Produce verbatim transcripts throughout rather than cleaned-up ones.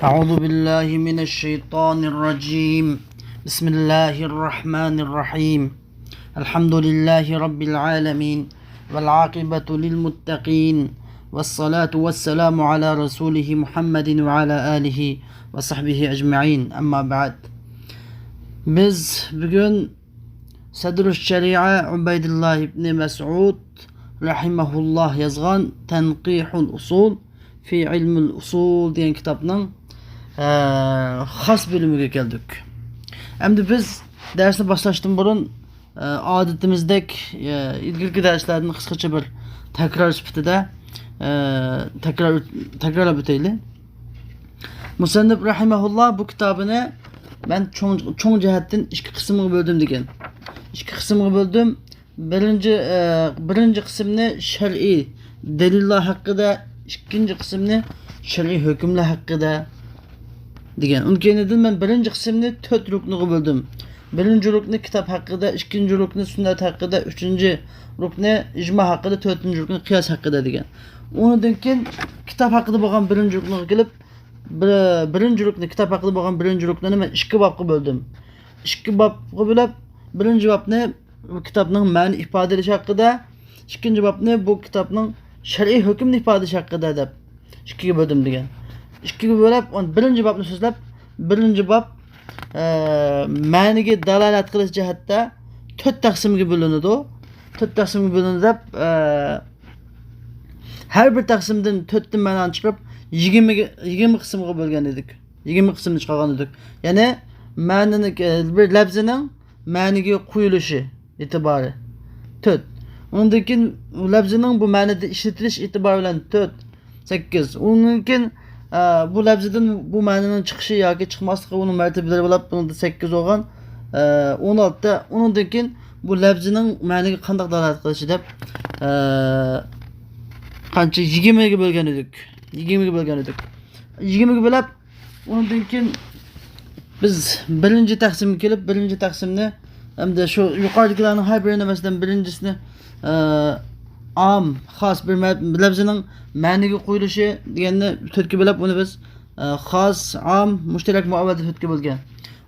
أعوذ بالله من الشيطان الرجيم. بسم الله الرحمن الرحيم. الحمد لله رب العالمين، والعاقبة للمتقين، والصلاة والسلام على رسوله محمد وعلى آله وصحبه أجمعين. أما بعد. بىز بۈگۈن سەدرۇش شەرىئە ئۇبەيدۇللا ئىبنى مەسئۇد رەھىمەھۇللا يازغان تەنقىھۇل ئۇسۇل في علم الأصول دېگەن كىتابنىڭ، ئە، خاس بۆلۈمىگە كەلدۇق. ئەمدى بىز دەرسنى باشلاشتىن بۇرۇن، ئە، ئادىتىمىزدەك، ئە، ئىلگىرىكى دەرسلەردىن قىسقىچە بىر تەكرار سۈپىتىدە، ئە، تەكرار، تەكرارلاپ ئۆتەيلى. مۇسەننىپ رەھىمەھۇللا بۇ كىتابىنى مەن چوڭ، چوڭ جەھەتتىن ئىككى قىسىمغا بۆلدۈم دېگەن. ئىككى قىسىمغا بۆلدۈم. بىرىنچى، ئە، بىرىنچى قىسىمنى شەرئىي دەلىللار ھەققىدە، ئىككىنچى قىسىمنى شەرئىي ھۆكۈملەر ھەققىدە دېگەن. ئۇنىڭ كەينىدىن مەن بىرىنچى قىسىمنى تۆت رۇكنىغا بۆلدۈم. بىرىنچى رۇكنى كىتاب ھەققىدە، ئىككىنچى رۇكنى سۈننەت ھەققىدە، ئۈچىنچى رۇكنى ئىجما ھەققىدە، تۆتىنچى رۇكنى قىياس ھەققىدە دېگەن. ئۇنىڭدىن كېيىن كىتاب ھەققىدە بولغان بىرىنچى رۇكنىغا كېلىپ، بىر، بىرىنچى رۇكنى، كىتاب ھەققىدە بولغان بىرىنچى رۇكنىنى مەن ئىككى بابقا بۆلدۈم. ئىككى بابقا بۆلۈپ، بىرىنچى بابنى بۇ كىتابنىڭ مەنە ئىپادىلىشى ھەققىدە، ئىككىنچى بابنى بۇ كىتابنىڭ شەرئىي ھۆكۈمنى ئىپادىلىشى ھەققىدە دەپ ئىككىگە بۆلدۈم دېگەن. ئىككىگە بۆلۈپ، ئون-، بىرىنچى بابنى سۆزلەپ، بىرىنچى باب، ئە، مەنىگە دالالەت قىلىش جەھەتتە تۆت تەقسىمگە بۆلۈنىدۇ. تۆت تەقسىمگە بۆلۈنىدۇ دەپ، ئە، ھەر بىر تەقسىمدىن تۆتتىن مەنانى چىقىرىپ، يىگىرمىگە، يىگىرمە قىسىمغا بۆلگەن ئىدۇق. يىگىرمە قىسىمنى چىقارغان ئىدۇق. يەنى مەنىنى، بىر لەپزىنىڭ مەنىگە قويۇلۇشى ئېتىبارى تۆت. ئۇنىڭدىن كېيىن لەپزىنىڭ بۇ مەنىدە ئىشلىتىلىش ئېتىبارى بىلەن تۆت، سەككىز. ئۇنىڭدىن كېيىن، ئە، بۇ لەپزىدىن بۇ مەنىنىڭ چىقىشى ياكى چىقماسلىقى، ئۇنىڭ مەرتىبىلىرى بولۇپ، بۇنىڭدا سەككىز بولغان، ئە، ئون ئالتە. ئۇنىڭدىن كېيىن بۇ لەپزىنىڭ مەنىگە قانداق دالالەت قىلىشى دەپ، ئە، قانچە؟ يىگىرمىگە بۆلگەن ئىدۇق. يىگىرمىگە بۆلگەن ئىدۇق. يىگىرمىگە بۆلۈپ، ئۇنىڭدىن كېيىن بىز بىرىنچى تەقسىمگە كېلىپ، بىرىنچى تەقسىمنى ئەمدى شۇ يۇقىرىدىكىلەرنىڭ ھەر بىرىنى، مەسىلەن، بىرىنچىسىنى، ئە، ئام، خاس بىر مە-، لەپزىنىڭ مەنىگە قويۇلۇشى دېگەننى تۆتكە بۆلۈپ، ئۇنى بىز، ئە، خاس، ئام، مۇشتەرەك، مۇئەۋۋەل دەپ تۆتكە بۆلگەن.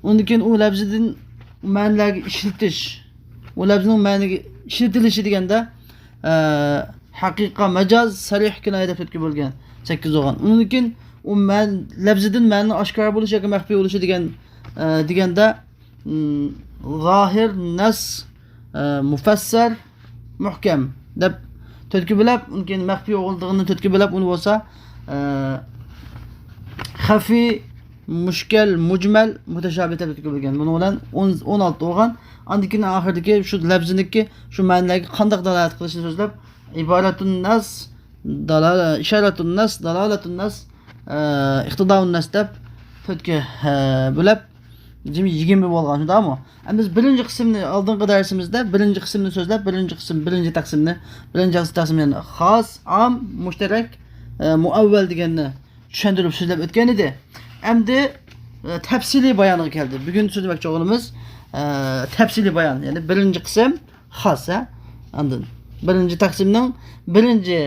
ئۇندىن كېيىن ئۇ لەپزىدىن مەنىلەرگە ئىشلىتىش، ئۇ لەپزىنىڭ مەنىگە ئىشلىتىلىشى دېگەندە، ئە، ھەقىقە، مەجاز، سەرىھ، كىنايە دەپ تۆتكە بۆلگەن، سەككىز بولغان. ئۇنىڭدىن كېيىن ئۇ مەن-، لەپزىدىن مەنىنىڭ ئاشكارا بولۇشى ياكى مەخپىي بولۇشى دېگەن، ئە، دېگەندە، ئىم، زاھىر، نەس، ئە، مۇفەسسەر، مۇھكەم دەپ تۆتكە بۆلۈپ، ئۇنىڭ كېيىن مەخپىي بولىدىغىنىنى تۆتكە بۆلۈپ، ئۇنى بولسا، ئە، خەفىي، مۇشكەل، مۇجمەل، مۇتەشابىھ دەپ تۆتكە بۆلگەن. بۇنىڭ بىلەن ئون، ئون ئالتە بولغان. ئاندىن كېيىن ئاخىرىدىكى شۇ لەپزىنىڭكى شۇ مەنىلەرگە قانداق دالالەت قىلىشىنى سۆزلەپ، ئىبارەتۇن نەس، دالا-، ئىشارەتۇن نەس، دالالەتۇن نەس، ئە، ئىقتىدائۇن نەس دەپ تۆتكە، ئە، بۆلۈپ، جىمى يىگىرمە بولغان، شۇنداقمۇ؟ ئەمدى بىز بىرىنچى قىسىمنى، ئالدىنقى دەرسىمىزدە بىرىنچى قىسىمنى سۆزلەپ، بىرىنچى قىسىم، بىرىنچى تەقسىمنى، بىرىنچى تەقسىم، يەنى خاس، ئام، مۇشتەرەك، ئە، مۇئەۋۋەل دېگەننى چۈشەندۈرۈپ سۆزلەپ ئۆتكەن ئىدى. ئەمدى، ئە، تەپسىلىي بايانغا كەلدى. بۈگۈن سۆزلىمەكچى بولغىنىمىز، ئە، تەپسىلىي بايان، يەنى بىرىنچى قىسىم، خاس، ھە؟ ئاندىن بىرىنچى تەقسىمنىڭ بىرىنچى،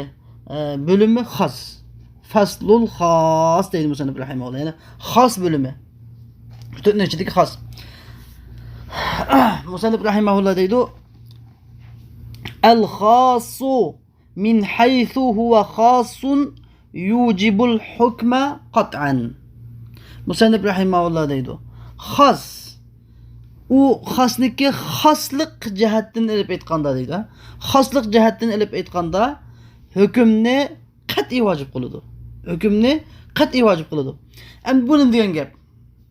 ئە، بۆلۈمى خاس. فەسلۇل خاس دەيدۇ مۇسەننىپ رەھىمەھۇللا. يەنى خاس بۆلۈمى. پۈتۈن ئىچىدىكى خاس. مۇسەننىپ رەھىمەھۇللا دەيدۇ، ئەل خاسسۇ مىن ھەيسۇ ھۇۋە خاسسۇن يۇجىبۇل ھۇكمە قەتئەن. مۇسەننىپ رەھىمەھۇللا دەيدۇ، خاس، ئۇ خاسنىكى خاسلىق جەھەتتىن ئېلىپ ئېيتقاندا دەيدۇ. خاسلىق جەھەتتىن ئېلىپ ئېيتقاندا، ھۆكۈمنى قەتئىي ۋاجىپ قىلىدۇ. ھۆكۈمنى قەتئىي ۋاجىپ قىلىدۇ. ئەمدى بۇ نېمە دېگەن گەپ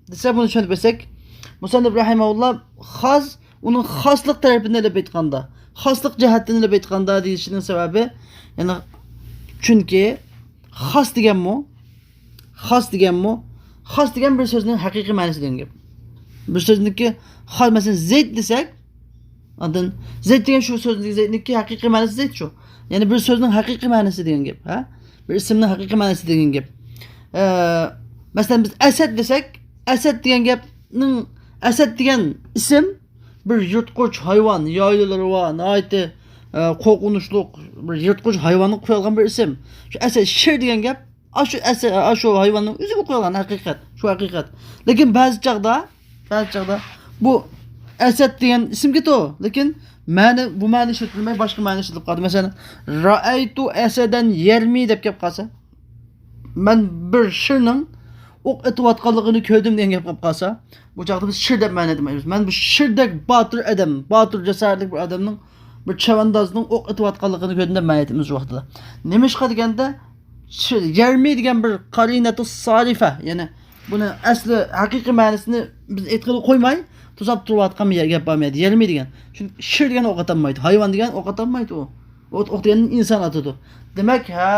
دېسە، بۇنى چۈشەندۈرۈپ بەرسەك، مۇسەننىپ رەھىمەھۇللا خاس، ئۇنىڭ خاسلىق تەرىپىنى ئېلىپ ئېيتقاندا، خاسلىق جەھەتتىن ئېلىپ ئېيتقاندا دېيىشىنىڭ سەۋەبى، يەنى، چۈنكى خاس دېگەنمۇ، خاس دېگەنمۇ، خاس دېگەن بىر سۆزنىڭ ھەقىقىي مەنىسى دېگەن گەپ. بىر سۆزنىڭكى خاس، مەسىلەن، زەيت دېسەك، ئاندىن زەيت دېگەن شۇ سۆزنىڭ، زەيتنىڭكى ھەقىقىي مەنىسى زەيت شۇ. يەنى بىر سۆزنىڭ ھەقىقىي مەنىسى دېگەن گەپ، ھە؟ بىر ئىسىمنىڭ ھەقىقىي مەنىسى دېگەن گەپ. ئە، مەسىلەن، بىز ئەسەد دېسەك، ئەسەد دېگەن گەپنىڭ، ئەسەد دېگەن ئىسىم بىر يىرتقۇچ ھايۋان، يايلىلىرى بار، ناھايىتى، ئە، قورقۇنچلۇق بىر يىرتقۇچ ھايۋانغا قويۇلغان بىر ئىسىم. شۇ ئەسەد، شىر دېگەن گەپ ئاشۇ ئەسە-، ئاشۇ ھايۋاننىڭ ئۆزىگە قويۇلغان ھەقىقەت، شۇ ھەقىقەت. لېكىن بەزى چاغدا، بەزى چاغدا بۇ ئەسەد دېگەن ئىسىمگىتۇ، لېكىن مەنە، بۇ مەنە ئىشلىتىلمەي، باشقا مەنە ئىشلىتىلىپ قالدى. مەسىلەن، رەئەيتۇ ئەسەدەن يەرمى دەپ كەپ قالسا، مەن بىر شىرنىڭ ئوق ئېتىۋاتقانلىقىنى كۆردۈم دېگەن گەپ قىلىپ قالسا، بۇ چاغدا بىز شىر دەپ مەنە ئېيتمايمىز. مەن بۇ شىردەك باتۇر ئادەم، باتۇر جاسارەتلىك بىر ئادەمنىڭ، بىر چەۋەندازنىڭ ئوق ئېتىۋاتقانلىقىنى كۆردۈم دەپ مەنە ئېيتىمىز شۇ ۋاقتىدا. نېمىشقا دېگەندە، شىر، يەرمى دېگەن بىر قارىنەتۇ سارىفە، يەنى بۇنى ئەسلى ھەقىقىي مەنىسىنى بىز ئېيتقىلى قويماي، توساپ تۇرۇۋاتقان بىر گەپ بار بۇ يەردە. يەرمى دېگەن. چۈنكى شىر دېگەن ئوق ئاتالمايدۇ، ھايۋان دېگەن ئوق ئاتالمايدۇ ئۇ. ئوت، ئوق دېگەننى ئىنسان ئاتىدۇ. دېمەك، ھە،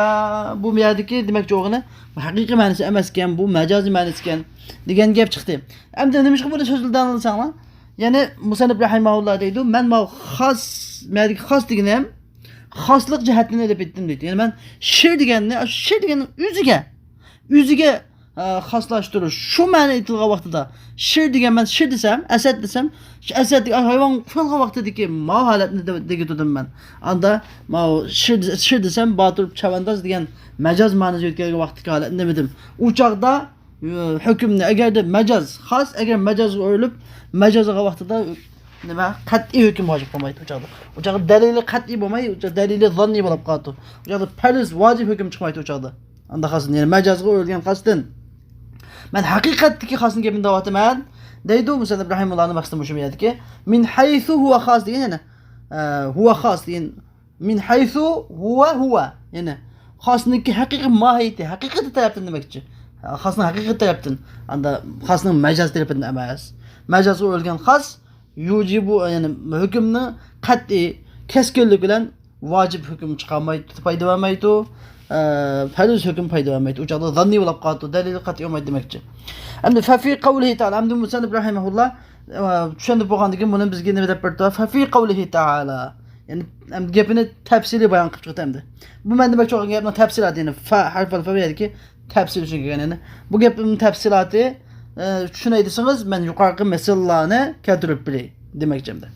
بۇ يەردىكى، دېمەكچى بولغىنى، بۇ ھەقىقىي مەنىسى ئەمەسكەن، بۇ مەجازىي مەنىسىكەن دېگەن گەپ چىقتى. ئەمدى نېمىشقا بۇنى سۆزلىدىڭلار دېسەڭلار، يەنى مۇسەننىپ رەھىمەھۇللا دەيدۇ، مەن ماۋۇ خاس، مەدىكى خاس دېگىنىم خاسلىق جەھەتتىن ئېلىپ ئېيتتىم دەيدۇ. يەنى مەن شىر دېگەننى، شىر دېگەننىڭ ئۆزىگە، ئۆزىگە ئە، خاسلاشتۇرۇش. شۇ مەنە ئېيتىلغان ۋاقتىدا شىر دېگەن، مەن شىر دېسەم، ئەسەد دېسەم، شۇ ئەسەد دېگەن ھايۋان ئۇخلىغان ۋاقتىدىكى ماۋۇ ھالەتنى دە-، دېگۈدۈدۈم مەن. ئاندا ماۋۇ شىر، شىر دېسەم، باتۇر چەۋەنداز دېگەن مەجاز مەنىسى يۆتكەلگەن ۋاقىتتىكى ھالەتنى دېمىدىم. ئۇ چاغدا، ئە، ھۆكۈمنى، ئەگەردە مەجاز خاس، ئەگەر مەجازغا ئۆرۈلۈپ، مەجاز قىلغان ۋاقتىدا نېمە؟ قەتئىي ھۆكۈم ۋاجىپ بولمايدۇ ئۇ چاغدا. ئۇ چاغدا دەلىلى قەتئىي بولماي، ئۇ چاغدا دەلىلى زاننىي بولۇپ قالىدۇ. ئۇ چاغدا پەرز، ۋاجىپ ھۆكۈم چىقمايدۇ ئۇ چاغدا. ئاندا خاستىن، يەنى مەجازغا ئۆرۈلگەن خاستىن. مەن ھەقىقەتتىكى خاسنىڭ گېپىنى دەۋاتىمەن، دەيدۇ مۇسەننىپ رەھىمۇللانىڭ مەقسىتى مۇشۇ يەردىكى. مىن ھەيسۇ ھۇۋا خاس دېگەن، يەنى، ئە، ھۇۋا خاس دېگەن، مىن ھەيسۇ ھۇۋا ھۇۋا. يەنى خاسنىڭكى ھەقىقىي ماھىيىتى، ھەقىقىتى تەرەپتىن دېمەكچى. خاسنىڭ ھەقىقىتى تەرەپتىن. ئاندا خاسنىڭ مەجاز تەرىپىدىن ئەمەس. مەجازغا ئۆرۈلگەن خاس يۇجىبۇ، يەنى ھۆكۈمنى قەتئىي، كەسكىنلىك بىلەن ۋاجىپ ھۆكۈم چىقارمايدۇ، پايدا بەرمەيدۇ. ئە، پەرز ھۆكۈم پايدا بەرمەيدۇ. ئۇ چاغدا زاننىي بولۇپ قالىدۇ، دەلىلى قەتئىي بولمايدۇ دېمەكچى. ئەمدى فەفى قەۋلىھى تائالا، ئەمدى مۇسەننىپ رەھىمەھۇللا، ئە، چۈشەندۈرۈپ بولغاندىن كېيىن بۇنى بىزگە نېمە دەپ بېرىپتۇ؟ فەفى قەۋلىھى تائالا. يەنى ئەمدى گېپىنى تەپسىلىي بايان قىلىپ چىقتى ئەمدى. بۇ مەن دېمەكچى بولغان گەپنىڭ تەپسىلاتى، يەنى فە، ھەرف ئەلفابېدىكى تەپسىل ئۈچۈن كەلگەن. يەنى بۇ گەپنىڭ تەپسىلاتى، ئە، چۈشىنەي دېسىڭىز، مەن يۇقىرىقى مىساللارنى كەلتۈرۈپ بېرەي دېمەكچى ئەمدى.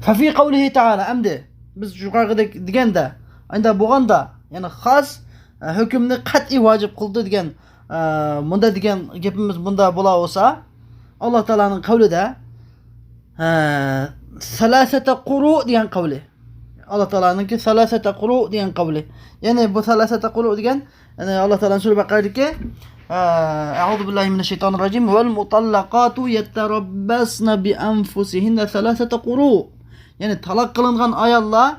فەفى قەۋلىھى تائالا، ئەمدى بىز يۇقىرىقىدەك دېگەندە، ئەندە بولغاندا، يەنى خاس، ئە، ھۆكۈمنى قەتئىي ۋاجىپ قىلدى دېگەن، ئە، مۇندا دېگەن گېپىمىز مۇندا بولا بولسا، ئاللا تائالانىڭ قەۋلىدە، ئە، سەلاسەتە قۇرۇ دېگەن قەۋلى. ئاللا تائالانىڭكى سەلاسەتە قۇرۇ دېگەن قەۋلى. يەنى بۇ سەلاسەتە قۇرۇ دېگەن، يەنى ئاللا تائالانىڭ سۈرە بەقەرەدىكى، ئە، ئەئۇزۇ بىللاھى مىنەششەيتانىررەجىم، ۋەلمۇتەللەقاتۇ يەتەرەببەسنە بىئەنفۇسىھىننە سەلاسەتە قۇرۇ. يەنى تالاق قىلىنغان ئاياللار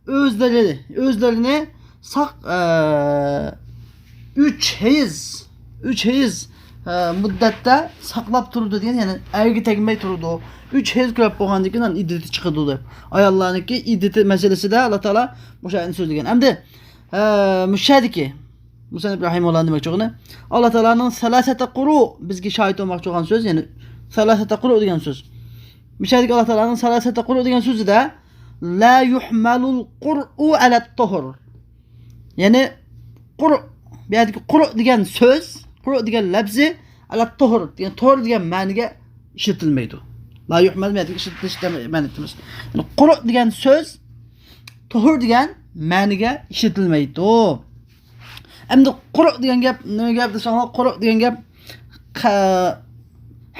ئۆزلىرى، ئۆزلىرىنى ساق، ئە، ئۈچ ھەيز، ئۈچ ھەيز، ئە، مۇددەتتە ساقلاپ تۇرىدۇ دېگەن، يەنى ئەرگە تەگمەي تۇرىدۇ. ئۈچ ھەيز كۆرۈپ بولغاندىن كېيىن ئىددىتى چىقىدۇ دەپ. ئاياللارنىڭكى ئىددىتى مەسىلىسىدە ئاللا تائالا مۇشۇ ئايەتنى سۆزلىگەن. ئەمدى، ئە، مۇشۇ يەردىكى مۇسەننىپ رەھىمۇللا دېمەكچى بولغىنى، ئاللا تائالانىڭ سەلاسەتە قۇرۇ بىزگە شاھىت بولماقچى بولغان سۆز، يەنى سەلاسەتە قۇرۇ دېگەن سۆز. مۇشۇ يەردىكى ئاللا تائالانىڭ سەلاسەتە قۇرۇ دېگەن سۆزىدە لا يۇھمەلۇل قۇرئۇ ئەلەت تۇھۇر. يەنى قۇرۇ، بۇ يەردىكى قۇرۇ دېگەن سۆز، قۇرۇ دېگەن لەپزى ئەلەت تۇھۇر، يەنى تۇھۇر دېگەن مەنىگە ئىشلىتىلمەيدۇ. لا يۇھمەل، بۇ يەردىكى ئىشلىتىلىش دېمەي، مەنە ئېيتىمىز. يەنى قۇرۇ دېگەن سۆز تۇھۇر دېگەن مەنىگە ئىشلىتىلمەيدۇ. ئەمدى قۇرۇ دېگەن گەپ نېمە گەپ دېسەڭلار، قۇرۇ دېگەن گەپ قە-،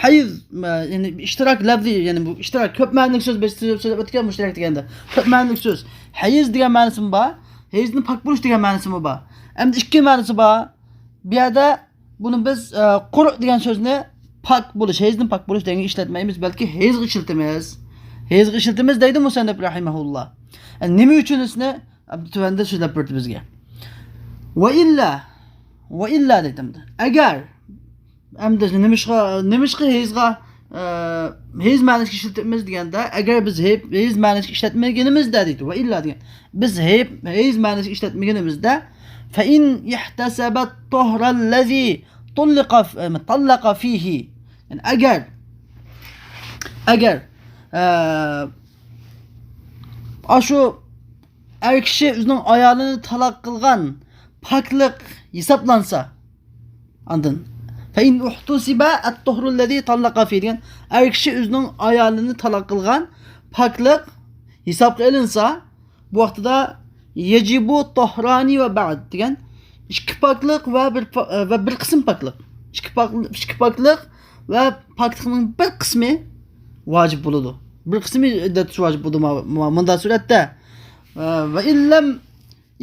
ھەيز، مە-، يەنى ئىشتىراك لەپزى، يەنى بۇ ئىشتىراك كۆپ مەنىلىك سۆز، بىز سۆزلەپ ئۆتكەن مۇشتەرەك دېگەندە. كۆپ مەنىلىك سۆز. ھەيز دېگەن مەنىسىمۇ بار، ھەيزدىن پاك بولۇش دېگەن مەنىسىمۇ بار. ئەمدى ئىككى مەنىسى بار. بۇ يەردە بۇنى بىز، ئە، قۇرۇ دېگەن سۆزنى پاك بولۇش، ھەيزدىن پاك بولۇش دېگەنگە ئىشلەتمەيمىز، بەلكى ھەيزغا ئىشلىتىمىز. ھەيزغا ئىشلىتىمىز دەيدۇ مۇسەننىپ رەھىمەھۇللا. ئە، نېمە ئۈچۈن ئىسنى تۆۋەندە سۆزلەپ بەردى بىزگە. ۋە ئىللا، ۋە ئىللا دېدىم. ئەگەر، ئەمدى نېمىشقا، نېمىشقا ھەيزغا، ئە، ھەيز مەنىسىگە ئىشلىتىمىز دېگەندە، ئەگەر بىز ھەي-، ھەيز مەنىسىگە ئىشلەتمىگىنىمىزدە دەيدۇ. ۋە ئىللا دېگەن. بىز ھەي-، ھەيز مەنىسىگە ئىشلەتمىگىنىمىزدە، فەئىن ئىھتەسەبەت تۇھرەللەزى تۇللىقە ف-، ئە، تاللەقە فىھى. يەنى ئەگەر، ئەگەر، ئە، ئاشۇ ئەر كىشى ئۆزىنىڭ ئايالىنى تالاق قىلغان پاكلىق ھېسابلانسا، ئاندىن، فەئىن ئۇھتۇسىبە ئەت-تۇھرۇللەزى تاللەقە فى دېگەن، ئەر كىشى ئۆزىنىڭ ئايالىنى تالاق قىلغان پاكلىق ھېسابقا ئېلىنسا، بۇ ۋاقتىدا يەجىبۇ تۇھرانى ۋە بەئد دېگەن، ئىككى پاكلىق ۋە بىر پا-، ۋە بىر قىسىم پاكلىق. ئىككى پاكلىق، ئىككى پاكلىق ۋە پاكلىقنىڭ بىر قىسمى ۋاجىپ بولىدۇ. بىر قىسمى ئىددەت تۇتۇش ۋاجىپ بولىدۇ. ما-، ما-، مۇنداق سۈرەتتە. ۋە ئىللەم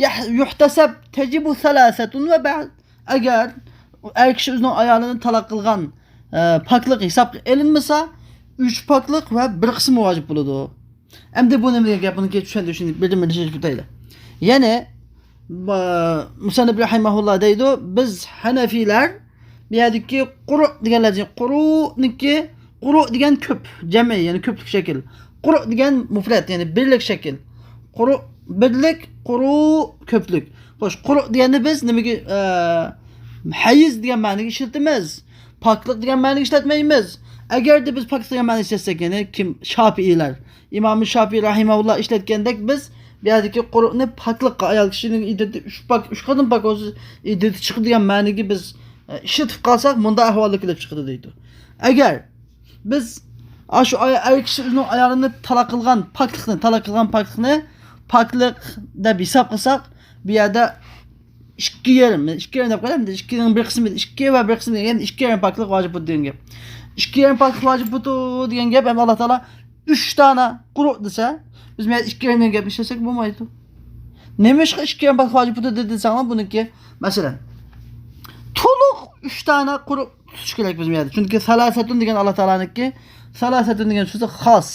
يەھ-، يۇھتەسەب تەجىبۇ سەلاسەتۇن ۋە بەئد. ئەگەر ئەر كىشى ئۆزىنىڭ ئايالىنى تالاق قىلغان، ئە، پاكلىق ھېسابقا ئېلىنمىسا، ئۈچ پاكلىق ۋە بىر قىسمى ۋاجىپ بولىدۇ. ئەمدى بۇ نېمە دېگەن گەپ؟ بۇنى چۈشەندۈرۈشنى بىردىن بىرىنى چۈشىنىپ ئۆتەيلى. يەنى، با-، مۇسەننىپ رەھىمەھۇللا دەيدۇ، بىز ھەنەفىيلەر بۇ يەردىكى قۇرۇ دېگەنلەر، قۇرۇنىڭكى، قۇرۇ دېگەن كۆپ، جەمئىي، يەنى كۆپلۈك شەكىل. قۇرۇ دېگەن مۇفرەت، يەنى بىرلىك شەكىل. قۇرۇ بىرلىك، قۇرۇ كۆپلۈك. خوش، قۇرۇ دېگەننى بىز نېمىگە، ئە، ھەيز دېگەن مەنىگە ئىشلىتىمىز. پاكلىق دېگەن مەنىگە ئىشلەتمەيمىز. ئەگەردە بىز پاكلىق دېگەن مەنىگە ئىشلەتسەك، يەنى كىم؟ شاپىئىيلەر. ئىمام شاپىئى رەھىمەھۇللا ئىشلەتكەندەك، بىز بۇ يەردىكى قۇرۇنى پاكلىققا، ئايال كىشىنىڭ ئىددىتى ئۈچ پاك، ئۈچ قېتىم پاك بولسا، ئىددىتى چىقىدۇ دېگەن مەنىگە بىز، ئە، ئىشلىتىپ قالساق، مۇنداق ئەھۋالدا كېلىپ چىقىدۇ دەيدۇ. ئەگەر بىز ئاشۇ ئاي-، ئەر كىشى ئۆزىنىڭ ئايالىنى تالاق قىلغان پاكلىقنى، تالاق قىلغان پاكلىقنى پاكلىق دەپ ھېساب قىلساق، بۇ يەردە ئىككى يېرىم، ئىككى يېرىم دەپ قويايلى، ئىككىنىڭ بىر قىسمى، ئىككى ۋە بىر قىسمى دېگەن ئىككى يېرىم پاكلىق ۋاجىپ بولىدۇ دېگەن گەپ. ئىككى يېرىم پاكلىق ۋاجىپ بولىدۇ دېگەن گەپ، ئەمما ئاللا تائالا ئۈچ دانە قۇرۇ دېسە، بىز مەن ئىككى يېرىم دېگەن گەپنى ئىشلەتسەك بولمايدۇ. نېمىشقا ئىككى يېرىم پاكلىق ۋاجىپ بولىدۇ دېدى دېسەڭلار، بۇنىڭكى، مەسىلەن، تولۇق ئۈچ دانە قۇرۇ تۇتۇش كېرەك بىز بۇ يەردە. چۈنكى سەلاسەتۇن دېگەن ئاللا تائالانىڭكى، سەلاسەتۇن دېگەن سۆزى خاس.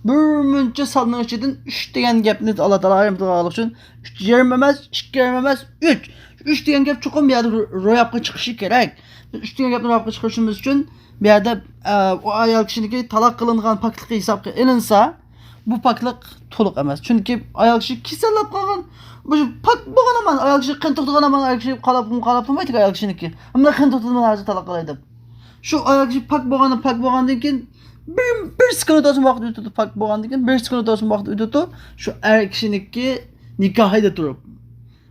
بىر مۇنچە ساننىڭ ئىچىدىن ئۈچ دېگەن گەپنى ئاللا تائالا ئايرىم قىلغانلىقى ئۈچۈن، ئۈچ يېرىم ئەمەس، ئىككى يېرىم ئەمەس، ئۈچ. ئۈچ دېگەن گەپ چوقۇم بۇ يەردە رو-، روياپقا چىقىشى كېرەك. بىز ئۈچ دېگەن گەپنى روياپقا چىقىرىشىمىز ئۈچۈن بۇ يەردە، ئە، ئۇ ئايال كىشىنىڭكى تالاق قىلىنغان پاكلىقى ھېسابقا ئېلىنسا، بۇ پاكلىق تولۇق ئەمەس. چۈنكى ئايال كىشى كېسەللەپ قالغان، مۇشۇ پاك بولغان ھامان، ئايال كىشى قېن توختىغان ھامان ئايال كىشى قالاپ، قالاپ تۇرمايدۇ ئايال كىشىنىڭكى. ئەمما قېن توختىدى، مانا ھازىر تالاق قىلاي دەپ. شۇ ئايال كىشى پاك بولغان، پاك بولغاندىن كېيىن بىر، بىر سېكۇنت بولسىمۇ ۋاقىت ئۆتىدۇ، پاك بولغاندىن كېيىن بىر سېكۇنت بولسىمۇ ۋاقىت ئۆتىدۇ. شۇ ئەر كىشىنىڭكى نىكاھىدا تۇرۇپ.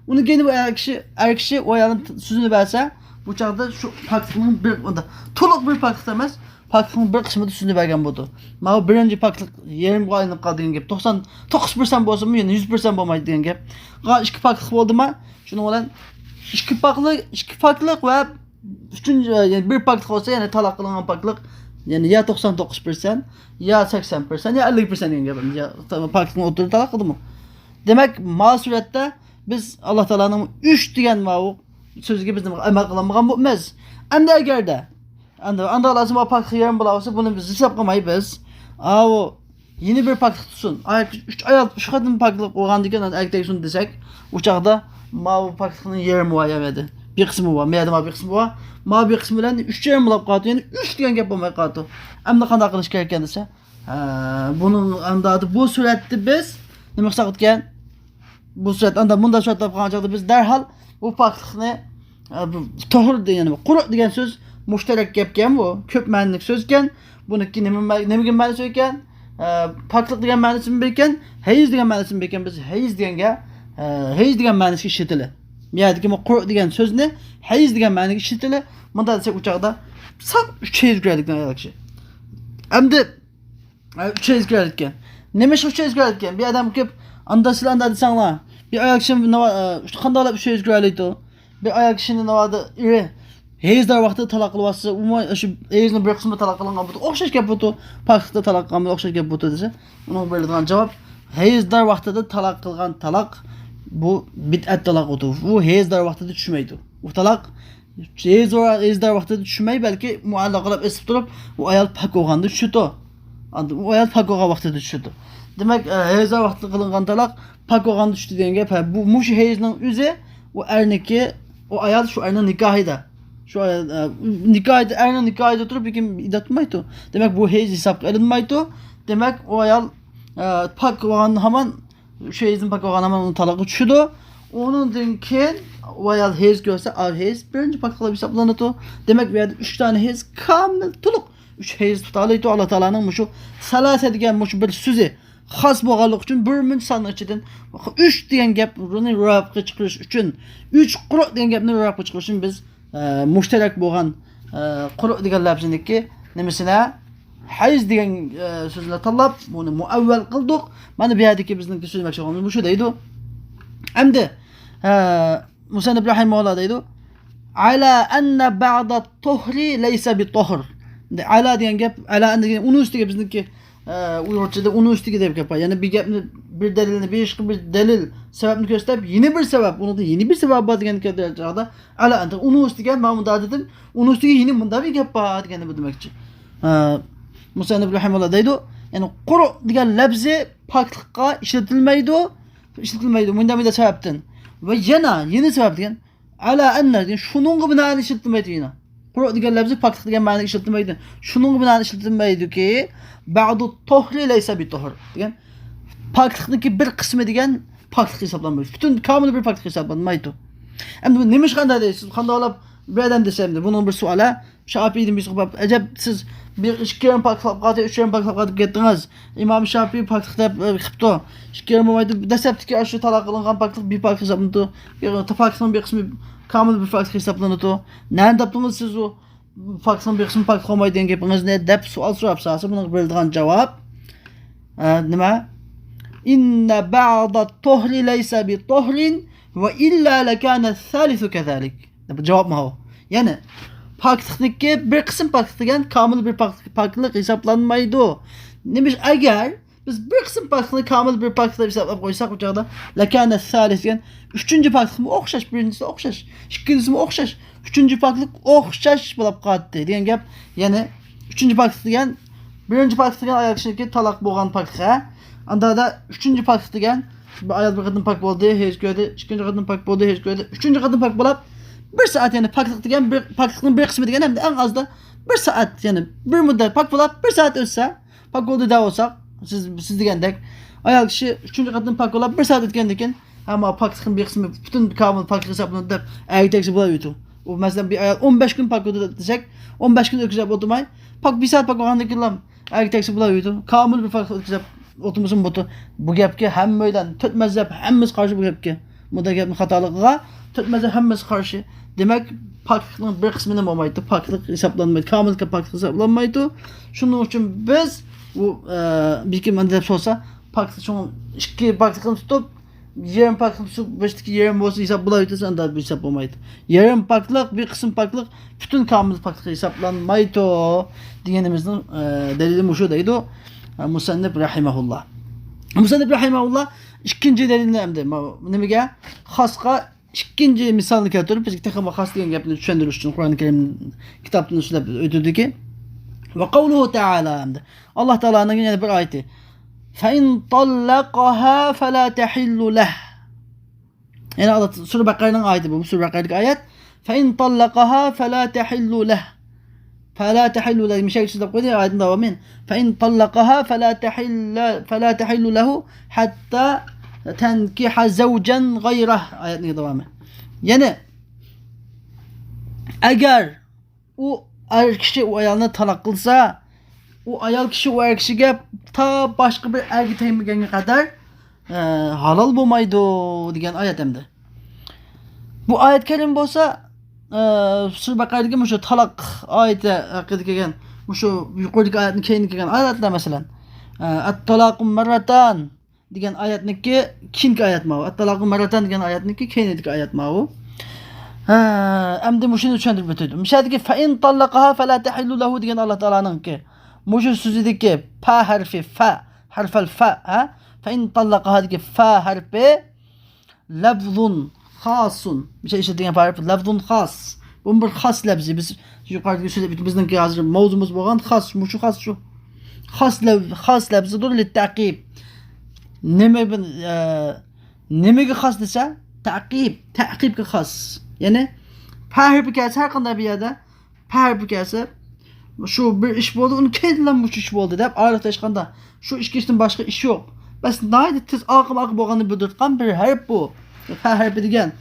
ئۇنىڭ كېيىن بۇ ئەر كىشى، ئەر كىشى ئۇ ئايالنى سۆزىنى بەرسە، بۇ چاغدا شۇ پاكلىقنىڭ بىر، ئۇندا تولۇق بىر پاكلىق ئەمەس، پاكلىقنىڭ بىر قىسمىدا سۆزىنى بەرگەن بولىدۇ. ماۋۇ بىرىنچى پاكلىق يېرىمغا ئايلىنىپ قالدى دېگەن گەپ. توقسان توققۇز پىرسەنت بولسىمۇ، يەنە يۈز پىرسەنت بولمايدۇ دېگەن گەپ. قالغان ئىككى پاكلىق بولدىما، شۇنىڭ بىلەن ئىككى پاكلىق، ئىككى پاكلىق ۋە ئۈچىنچى، يەنى بىر پاكلىق بولسا، يەنى تالاق قىلىنغان پاكلىق، يەنى يا توقسان توققۇز پىرسەنت، يا سەكسەن پىرسەنت، يا ئەللىك پىرسەنت دېگەن گەپ. يا پاكلىقنىڭ ئوتتۇرىدا تالاق قىلدىمۇ. دېمەك، ما سۈرەتتە بىز ئاللا تائالانىڭ ئۈچ دېگەن ماۋۇ سۆزىگە بىز ئەمەل قىلالمىغان بولىمىز. ئەمدى ئەگەردە، ئەمدى ئانداق لازىم پاكلىق يېرىم بولاۋاتسا، بۇنى بىز ھېساب قىلماي بىز. ئاۋۇ يەنە بىر پاكلىق تۇتسۇن. ئايال ئۈچ ئايال ئۈچ قېتىم پاكلىق بولغاندىكىن، ئەركەك شۇنى دېسەك، ئۇ چاغدا ماۋۇ پاكلىقنىڭ يېرىمى بار يەنە. بىر قىسمى بار. مەيەردە ماۋۇ بىر قىسمى بار. ماۋۇ بىر قىسمى بىلەن ئۈچ يېرىم بولاپ قالىدۇ. يەنى ئۈچ دېگەن گەپ بولماي قالىدۇ. ئەمدى قانداق قىلىش كېرەك ئىكەن دېسە، ھە، بۇنىڭ ئەمدى بۇ سۈرەتتە بىز نېمە قىلساق ئىكەن؟ بۇ سۈرەت، ئاندا مۇنداق سۈرەت تاپقان چاغدا بىز دەرھال بۇ پاكلىقنى، ئە، بۇ تۇھۇر دېگەن، قۇرۇ دېگەن سۆز مۇشتەرەك گەپكەن بۇ، كۆپ مەنىلىك سۆزكەن. بۇنىڭكى نېمە مە-، نېمىگە مەنىسى ئىكەن؟ ئە، پاكلىق دېگەن مەنىسىمۇ بار ئىكەن، ھەيز دېگەن مەنىسىمۇ بار ئىكەن. بىز ھەيز دېگەنگە، ئە، ھەيز دېگەن مەنىسىگە ئىشلىتىلى. بۇ يەردىكى بۇ قۇرۇ دېگەن سۆزنى ھەيز دېگەن مەنىگە ئىشلىتىلى. مۇنداق دېسەك، ئۇ چاغدا ساپ ئۈچ ھەيز كۆرەلىكەن ئايال كىشى. ئەمدى ئۈچ ھەيز كۆرەلىكەن. نېمە ئۈچۈن ئۈچ ھەيز كۆرەلىكەن؟ بىر ئادەم كېلىپ، ئاندا سىلەر ئاندا دېسەڭلار، بىر ئايال كىشى ناۋا-، ئە، قانداقلاپ ئۈچ ھەيز كۆرەلەيدۇ؟ بىر ئايال كىشىنى ناۋادا ئېرى ھەيزدار ۋاقتىدا تالاق قىلىۋاتسا، ئۇمۇ شۇ ھەيزنىڭ بىر قىسمى تالاق قىلىنغان بولىدۇ، ئوخشاش گەپ بولىدۇ. پاكلىقتا تالاق قىلغان بولىدۇ، ئوخشاش گەپ بولىدۇ دېسە، ئۇنىڭغا بېرىدىغان جاۋاب، ھەيزدار ۋاقتىدا تالاق قىلغان تالاق، بۇ بىدئەت تالاق بولىدۇ. بۇ ھەيزدار ۋاقتىدا چۈشمەيدۇ. ئۇ تالاق ھەيز ۋا-، ھەيزدار ۋاقتىدا چۈشمەي، بەلكى مۇئەللەقلەپ ئېسىپ تۇرۇپ، ئۇ ئايال پاك بولغاندا چۈشىدۇ. ئاندىن ئۇ ئايال پاك بولغان ۋاقتىدا چۈشىدۇ. دېمەك، ئە، ھەيزدار ۋاقتىدا قىلىنغان تالاق پاك بولغاندا چۈشتى دېگەن گەپ. ھە، بۇ، مۇشۇ ھەيزنىڭ ئۆزى، ئۇ ئەرنىڭكى، ئۇ ئايال شۇ ئەرنىڭ نىكاھىدا. شۇ ئايال، ئە، نىكاھىدا، ئەرنىڭ نىكاھىدا تۇرۇپ، لېكىن ئىددەت تۇتمايدۇ. دېمەك، بۇ ھەيز ھېسابقا ئېلىنمايدۇ. دېمەك، ئۇ ئايال، ئە، پاك بولغان ھامان شۇ ھەيزدىن پاك بولغان ھامان ئۇنىڭ تالاقى چۈشىدۇ. ئۇنىڭدىن كېيىن ئۇ ئايال ھەيز كۆرسە، ئا، ھەيز بىرىنچى پاكلىق ھېسابلىنىدۇ. دېمەك، بۇ يەردە ئۈچ دانە ھەيز كامىل، تولۇق ئۈچ ھەيز تۇتالايدۇ. ئاللا تائالانىڭ مۇشۇ سەلاسە دېگەن مۇشۇ بىر سۆزى خاس بولغانلىقى ئۈچۈن، بىر مۇنچە ساننىڭ ئىچىدىن ئۈچ دېگەن گەپنى روياپقا چىقىرىش ئۈچۈن، ئۈچ قۇرۇ دېگەن گەپنى روياپقا چىقىرىش ئۈچۈن بىز ئە، مۇشتەرەك بولغان، ئە، قۇرۇ دېگەن لەپزىنىڭكى نېمىسىنى، ھەيز دېگەن، ئە، سۆزنى تاللاپ، بۇنى مۇئەۋۋەل قىلدۇق. مانا بۇ يەردىكى بىزنىڭكى سۆزلىمەكچى بولغىنىمىز مۇشۇ دەيدۇ. ئەمدى، ئە، مۇسەننىپ رەھىمەھۇللا دەيدۇ، «ئەلا ئەننە بەئدەت تۇھرى لەيسە بىتۇھر.» ئەلا دېگەن گەپ، ئەلا ئەننە دېگەن ئۇنىڭ ئۈستىگە بىزنىڭكى، ئە، ئۇيغۇرچىدا ئۇنىڭ ئۈستىگە دەپ گەپ بار. يەنى بىر گەپنى، بىر دەلىلنى، بىر ئىشقا بىر دەلىل، سەۋەبنى كۆرسىتىپ، يەنە بىر سەۋەب، ئۇنىڭدا يەنە بىر سەۋەب بار دېگەن چاغدا، ئەلا ئەننە، ئۇنىڭ ئۈستىگە مانا مۇنداق دېدىم، ئۇنىڭ ئۈستىگە يەنە مۇنداق بىر گەپ بار دېگەننى بىلدۈرمەكچى. ئە، مۇسەننىپ رەھىمەھۇللا دەيدۇ، يەنى قۇرۇ دېگەن لەپزى پاكلىققا ئىشلىتىلمەيدۇ، ئىشلىتىلمەيدۇ. مۇنداق، مۇنداق سەۋەبتىن. ۋە يەنە، يەنە سەۋەب دېگەن، ئەلا ئەننە دېگەن، شۇنىڭغا بىنائەن ئىشلىتىلمەيدۇ يەنە. قۇرۇ دېگەن لەپزى پاكلىق دېگەن مەنىدە ئىشلىتىلمەيدۇ. شۇنىڭغا بىنائەن ئىشلىتىلمەيدۇكى، بەئدۇت تۇھرى لەيسە بىتۇھر دېگەن، پاكلىقنىڭكى بىر قىسمى دېگەن پاكلىق ھېسابلانمايدۇ. پۈتۈن كامىل بىر پاكلىق ھېسابلانمايدۇ. ئەمدى بۇ نېمىشقا ئانداق دەيسىز؟ قانداق بولۇپ بىر ئادەم دېسە، ئەمدى بۇنىڭ بىر سوئالى، شائىپىيدىن بىرسى قوپۇپ، ئەجەب، سىز بىر ئىككى يېرىم پاكلىق قىلىپ قالدى، ئۈچ يېرىم پاكلىق قىلىپ كەتتىڭىز. ئىمام شافىئى پاكلىق دەپ، ئە، قىپتۇ. ئىككى يېرىم بولمايدۇ. دەسلەپتىكى ئاشۇ تالاق قىلىنغان پاكلىق بىر پاكلىق ھېسابلىنىدۇ. پاكلىقنىڭ بىر قىسمى كامىل بىر پاكلىق ھېسابلىنىدۇ. نەدىن تاپتىڭىز سىز ئۇ پاكلىقنىڭ بىر قىسمى پاكلىق بولمايدۇ دېگەن گېپىڭىزنى دەپ سوئال سوراپ سالسا، بۇنىڭغا بېرىدىغان جاۋاب، ئە، نېمە؟ «ئىننە بەئدەت تۇھرى لەيسە بىتۇھرىن ۋە ئىللا لەكانە سالىسۇ كەزالىك.» بۇ جاۋاب ماۋۇ. يەنى پاكلىقنىڭكى بىر قىسىم پاكلىق دېگەن كامىل بىر پاكلىق، پاكلىق ھېسابلانمايدۇ. نېمىش ئەگەر بىز بىر قىسىم پاكلىقنى كامىل بىر پاكلىق دەپ ھېسابلاپ قويساق، بۇ چاغدا لەكانە سالىس دېگەن ئۈچىنچى پاكلىقمۇ ئوخشاش، بىرىنچىسى ئوخشاش، ئىككىنچىسىمۇ ئوخشاش، ئۈچىنچى پاكلىق ئوخشاش بولۇپ قالاتتى دېگەن گەپ. يەنى ئۈچىنچى پاكلىق دېگەن، بىرىنچى پاكلىق دېگەن ئايال كىشىنىڭكى تالاق بولغان پاكلىق، ھە؟ ئاندا ئۈچىنچى پاكلىق دېگەن، بىر ئايال بىر قېتىم پاك بولدى، ھەيز كۆردى، ئىككىنچى قېتىم پاك بولدى، ھەيز كۆردى، ئۈچىنچى قېتىم پاك بولاپ، بىر سائەت، يەنى پاكلىق دېگەن، بىر پاكلىقنىڭ بىر قىسمى دېگەن، ھەمدە ئەڭ ئازدا بىر سائەت، يەنى بىر مۇددەت پاك بولاپ، بىر سائەت ئۆتسە، پاك بولدى دەپ بولساق، سىز، سىز دېگەندەك، ئايال كىشى ئۈچىنچى قېتىم پاك بولاپ، بىر سائەت ئۆتكەندىن كېيىن، ئەمما پاكلىقنىڭ بىر قىسمى پۈتۈن كامىل پاكلىق ھېسابلىنىدۇ دەپ ئەگىتەكسى بولاۋېرىدۇ. ئۇ، مەسىلەن، بىر ئايال ئون بەش كۈن پاك بولدى دېسەك، ئون بەش كۈن ئۆتكۈزۈپ ئولتۇرماي، پاك بىر سائەت پاك بولغاندىن كېيىنلا ئەگىتەكسى بولاۋېرىدۇ. كامىل بىر پاكلىق ئۆتكۈزۈپ ئولتۇرمىسۇن بولىدۇ. بۇ گەپكە ھەممەيلەن، تۆت مەزھەپ ھەممىسى قارشى بۇ گەپكە. مۇنداق گەپنىڭ خاتالىقىغا تۆت مەزھەپ ھەممىسى قارشى. دېمەك، پاكلىقنىڭ بىر قىسمىنى بولمايدۇ، پاكلىق ھېسابلانمايدۇ، كامىل پاكلىق ھېسابلانمايدۇ. شۇنىڭ ئۈچۈن بىز بۇ، ئە، بىكىم ئەندى دەپ سورىسا، پاكلىق شۇڭا ئىككى پاكلىقنى تۇتۇپ، يېرىم پاكلىق تۇتۇپ، بېشىدىكى يېرىم بولسا ھېساب بولاۋېرىدۇ، ئاندا بىر ھېساب بولمايدۇ. يېرىم پاكلىق، بىر قىسىم پاكلىق پۈتۈن كامىل پاكلىق ھېسابلانمايدۇ دېگىنىمىزنىڭ، ئە، دەلىلى مۇشۇ دەيدۇ، ئە، مۇسەننىپ رەھىمەھۇللا. مۇسەننىپ رەھىمەھۇللا ئىككىنچى دەلىلنى ئەمدى ما-، نېمىگە؟ خاسقا ئىككىنچى مىسالنى كەلتۈرۈپ، بىزگە تېخىمۇ خاس دېگەن گەپنى چۈشەندۈرۈش ئۈچۈن قۇرئان كەرىم كىتابتىن سۆزلەپ ئۆتۈلدىكى. ۋە قەۋلۇھۇ تەئالا، ئەمدى ئاللا تائالانىڭ يەنە بىر ئايىتى. فەئىن تاللەقەھا فەلا تەھىللۇ لەھ. يەنى ئاللا، سۈرە بەقەرەنىڭ ئايىتى بۇ، سۈرە بەقەرەدىكى ئايەت. فەئىن تاللەقەھا فەلا تەھىللۇ لەھ. فەلا تەھىللۇ لەھ، مۇشەگە سۆزلەپ قويدى، ئايەتنىڭ داۋامى. فەئىن تاللەقەھا فەلا تەھىللە، فەلا تەھىللۇ لەھۇ ھەتتا تەنكىھە زەۋجەن غەيرەھ. ئايەتنىڭ داۋامى. يەنى، ئەگەر ئۇ ئەر كىشى ئۇ ئايالنى تالاق قىلسا، ئۇ ئايال كىشى ئۇ ئەر كىشىگە تا باشقا بىر ئەرگە تەگمىگەنگە قەدەر، ئە، ھالال بولمايدۇ دېگەن ئايەت ئەمدى. بۇ ئايەت كەرىم بولسا، ئە، سۈرە بەقەرەدىكى مۇشۇ تالاق ئايىتى ھەققىدە كەلگەن، مۇشۇ يۇقىرىدىكى ئايەتنىڭ كەينىدە كەلگەن ئايەتلەر، مەسىلەن، ئە، ئەت-تالاقۇ مەررەتان دېگەن ئايەتنىڭكى كېيىنكى ئايەت ماۋۇ. ئەت-تالاقۇ مەررەتان دېگەن ئايەتنىڭكى كەينىدىكى ئايەت ماۋۇ. ھە، ئەمدى مۇشۇنى چۈشەندۈرۈپ ئۆتىدۇ. مۇشۇ يەردىكى فەئىن تاللەقەھا فەلا تەھىللۇ لەھۇ دېگەن ئاللا تائالانىڭكى مۇشۇ سۆزىدىكى پە ھەرپى، فە، ھەرفەل فە، ھە؟ فەئىن تاللەقەھادىكى فە ھەرپى لەفزۇن خاسۇن. مۇشۇ ئىشلىتىلگەن پە ھەرپى لەفزۇن خاس. بۇ بىر خاس لەپزى. بىز يۇقىرىدا سۆزلەپ ئۆتتۇق. بىزنىڭكى ھازىر ماۋزۇمىز بولغان خاس. مۇشۇ خاس شۇ. خاس لەف-، خاس لەپزىدۇر لىتتەئقىب. نېمە بىل-، ئە، نېمىگە خاس دېسە، تەقىب، تەقىبكە خاس. يەنى پە ھەرپى كەلسە ھەر قانداق بىر يەردە پە ھەرپى كەلسە، شۇ بىر ئىش بولدى، ئۇنىڭ كەينىدىن مۇشۇ ئىش بولدى دەپ ئايرىق ھېچقانداق شۇ ئىككى ئىشتىن باشقا ئىش يوق. بەس ناھايىتى تېز ئارقىمۇ ئارقا بولغاننى بىلدۈرۈۋاتقان بىر ھەرپ بۇ. پە ھەرپى دېگەن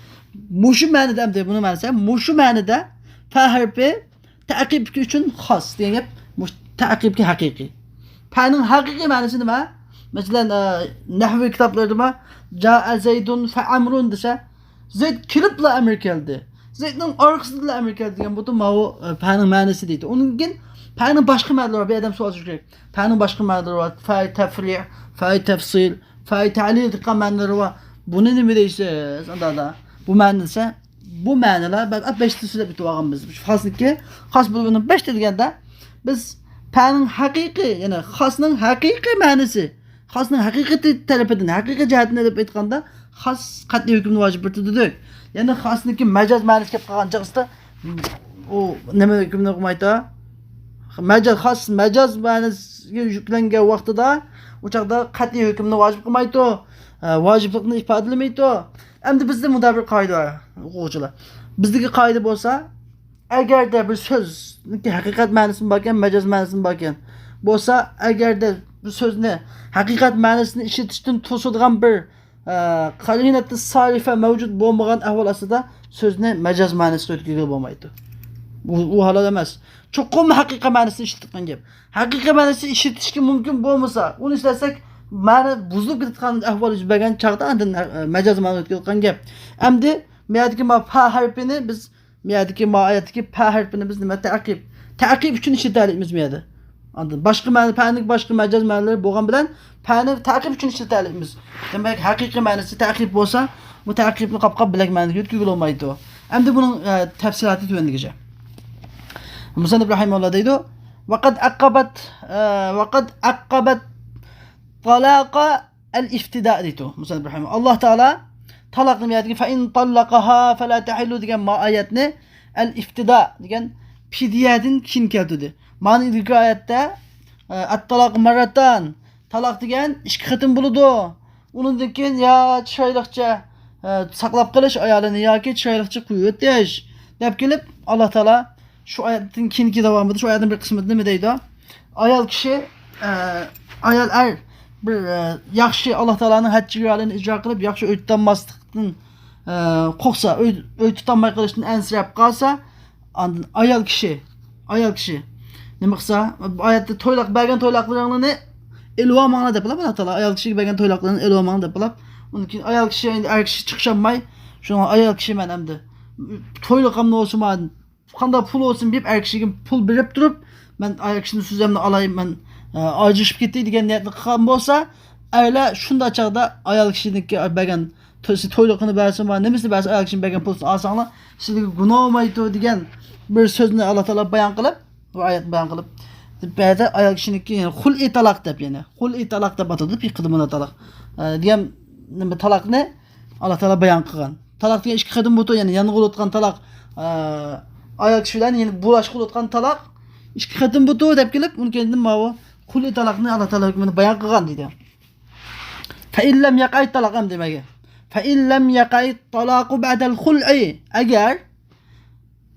مۇشۇ مەنىدە ئەمدى بۇنىڭ مەنىسى مۇشۇ مەنىدە پە ھەرپى تەقىبكى ئۈچۈن خاس دېگەن گەپ، مۇشۇ تەقىبكى ھەقىقىي. پەنىڭ ھەقىقىي مەنىسى نېمە؟ مەسىلەن، ئە، نەھۋى كىتابلىرىدىمۇ، جائە زەيدۇن فە ئەمرۇن دېسە، زەيد كېلىپلا ئەمىر كەلدى. زەيدنىڭ ئارقىسىدىنلا ئەمىر كەلدى دېگەن بۇ ماۋۇ، ئە، پەنىڭ مەنىسى دەيدۇ. ئۇنىڭدىن كېيىن پەنىڭ باشقا مەنىلىرى بار. بىر ئادەم سوئال سورىشى كېرەك. پەنىڭ باشقا مەنىلىرى بار. فەي تەفرىئ، فەي تەفسىل، فەي تەلىل دېگەن مەنىلىرى بار. بۇنى نېمە دەيسىز؟ ئاندا بۇ مەنىسى بۇ مەنىلەر بەشتە سۆزلەپ ئۆتۈپ ئالغان بىز. شۇ خاسنىڭكى، خاس بولغىنىڭ بەشتە دېگەندە، بىز پەنىڭ ھەقىقىي، يەنى خاسنىڭ ھەقىقىي مەنىسى، خاسنىڭ ھەقىقىي تەرىپىدىن، ھەقىقىي جەھەتتىن ئېلىپ ئېيتقاندا، خاس قەتئىي ھۆكۈمنى ۋاجىپ بېرىدۇ دېدۇق. يەنى خاسنىڭكى مەجاز مەنىسى كەپ قالغان چاغدا، ئۇ نېمە ھۆكۈمنى قىلمايدۇ؟ مەجاز، خاس مەجاز مەنىسىگە يۈكلەنگەن ۋاقتىدا، ئۇ چاغدا قەتئىي ھۆكۈمنى ۋاجىپ قىلمايدۇ، ۋاجىپلىقنى ئىپادىلىمەيدۇ. ئەمدى بىزدە مۇنداق بىر قائىدە بار، ئوقۇغۇچىلار. بىزدىكى قائىدە بولسا، ئەگەردە بىر سۆزنىڭكى ھەقىقەت مەنىسىمۇ باركەن، مەجاز مەنىسىمۇ باركەن بولسا، ئەگەردە بىر سۆزنى ھەقىقەت مەنىسىنى ئىشلىتىشتىن توسىدىغان بىر، ئە، قەرىنەتى سارىفە مەۋجۇت بولمىغان ئەھۋال ئاستىدا سۆزنى مەجاز مەنىسىگە يۆتكىگىلى بولمايدۇ. ئۇ، ئۇ ھالال ئەمەس. چوقۇم ھەقىقەت مەنىسىنى ئىشلىتىدىغان گەپ. ھەقىقەت مەنىسىنى ئىشلىتىشكە مۇمكىن بولمىسا، ئۇنى ئىشلەتسەك، مەنە بۇزۇلۇپ كېتىدىغان ئەھۋال يۈز بەرگەن چاغدا ئاندىن، ئە، مەجاز مەنىسىگە يۆتكىلىدىغان گەپ. ئەمدى مەيەدىكى ما پا ھەرپىنى بىز، مەيەدىكى ما ئايەتتىكى پا ھەرپىنى بىز نېمە، تەقىب. تەقىب ئۈچۈن ئىشلىتەلەيمىز مەيەدە. ئاندىن باشقا مەنە، پەنىڭ باشقا مەجاز مەنىلىرى بولغان بىلەن پەنى تەقىب ئۈچۈن ئىشلىتەلەيمىز. دېمەك، ھەقىقىي مەنىسى تەقىب بولسا، بۇ تەقىبنى قاپقاپ بىلەك مەنىگە يۆتكىگىلى بولمايدۇ. ئەمدى بۇنىڭ، ئە، تەپسىلاتى تۆۋەندىكىچە. مۇسەننىپ رەھىمەھۇللا دەيدۇ، ۋەقەد ئەققەبەت، ئە، ۋەقەد ئەققەبەت تالاقە ئەل ئىفتىدا دەيدۇ. مۇسەننىپ رەھىمەھۇللا. ئاللا تائالا تالاقنى بۇ يەردىكى فەئىن تاللەقەھا فەلا تەھىللۇ دېگەن ما ئايەتنى ئەل ئىفتىدا دېگەن پىدىيەدىن كېيىن كەلتۈردى. مانا ئىلگىرىكى ئايەتتە، ئە، ئەت تالاق مەررەتان، تالاق دېگەن ئىككى قېتىم بولىدۇ. ئۇنىڭدىن كېيىن يا چىرايلىقچە، ئە، ساقلاپ قېلىش ئايالىنى ياكى چىرايلىقچە قويۇۋېتىش دەپ كېلىپ، ئاللا تائالا شۇ ئايەتتىن كېيىنكى داۋامىدا، شۇ ئايەتنىڭ بىر قىسمىدا نېمە دەيدۇ؟ ئايال كىشى، ئە، ئايال ئەر بىر، ئە، ياخشى ئاللا تائالانىڭ ھەججى رالىنى ئىجرا قىلىپ، ياخشى ئۆي تۇتالماسلىقتىن، ئە، قورقسا، ئۆي، ئۆي تۇتالماي قېلىشتىن ئەنسىرەپ قالسا، ئاندىن ئايال كىشى، ئايال كىشى نېمە قىلسا، بۇ ئايەتتە تويلاق، بەرگەن تويلاقلىرىڭلارنى ئېلىۋالماڭلار دەپ قىلىپ، ئاللا تائالا ئايال كىشىگە بەرگەن تويلاقلىرىنى ئېلىۋالماڭلار دەپ قىلىپ، ئۇنىڭ كېيىن ئايال كىشى، ئەر كىشى چىقىشالماي، شۇڭا ئايال كىشى مەن ئەمدى تويلۇقۇمنى بولسىمۇ، قانداق پۇل بولسۇن دەپ ئەر كىشىگە پۇل بېرىپ تۇرۇپ، مەن ئايال كىشىنىڭ سۆزۈمنى ئالاي، مەن، ئە، ئاجرىشىپ كېتەي دېگەن نىيەتنى قىلغان بولسا، ئەرلەر شۇنداق چاغدا ئايال كىشىنىڭكى بەرگەن تويسى، تويلۇقىنى بەرسىمۇ، نېمىسىنى بەرسە، ئايال كىشىنىڭ بەرگەن پۇلىسىنى ئالساڭلار، سىزگە گۇناھ بولمايدۇ دېگەن بىر سۆزنى ئاللا تائالا بايان قىلىپ، بۇ ئايەت بايان قىلىپ، بۇ يەردە ئايال كىشىنىڭكى، يەنى خۇلئى تالاق دەپ، يەنى خۇلئى تالاق دەپ ئاتىلىدۇ، پىقىدا بۇنى تالاق، ئە، دېگەن نېمە، تالاقنى ئاللا تائالا بايان قىلغان. تالاق دېگەن ئىككى قېتىم بولىدۇ، يەنى يانغىلى ئوتقان تالاق، ئە، ئايال كىشى بىلەن يەنە بۇلاشقىلى ئوتقان تالاق ئىككى قېتىم بولىدۇ دەپ كېلىپ، ئۇنىڭ كەينىدىن ماۋۇ خۇلئى تالاقنى ئاللا تائالا ھۆكمىنى بايان قىلغان دېدى. فَإِنْ لَمْ يَقَعِ الطَّلَاقُ ئەمدى دېمەكى. فَإِنْ لَمْ يَقَعِ الطَّلَاقُ بَعْدَ الْخُلْعِ. ئەگەر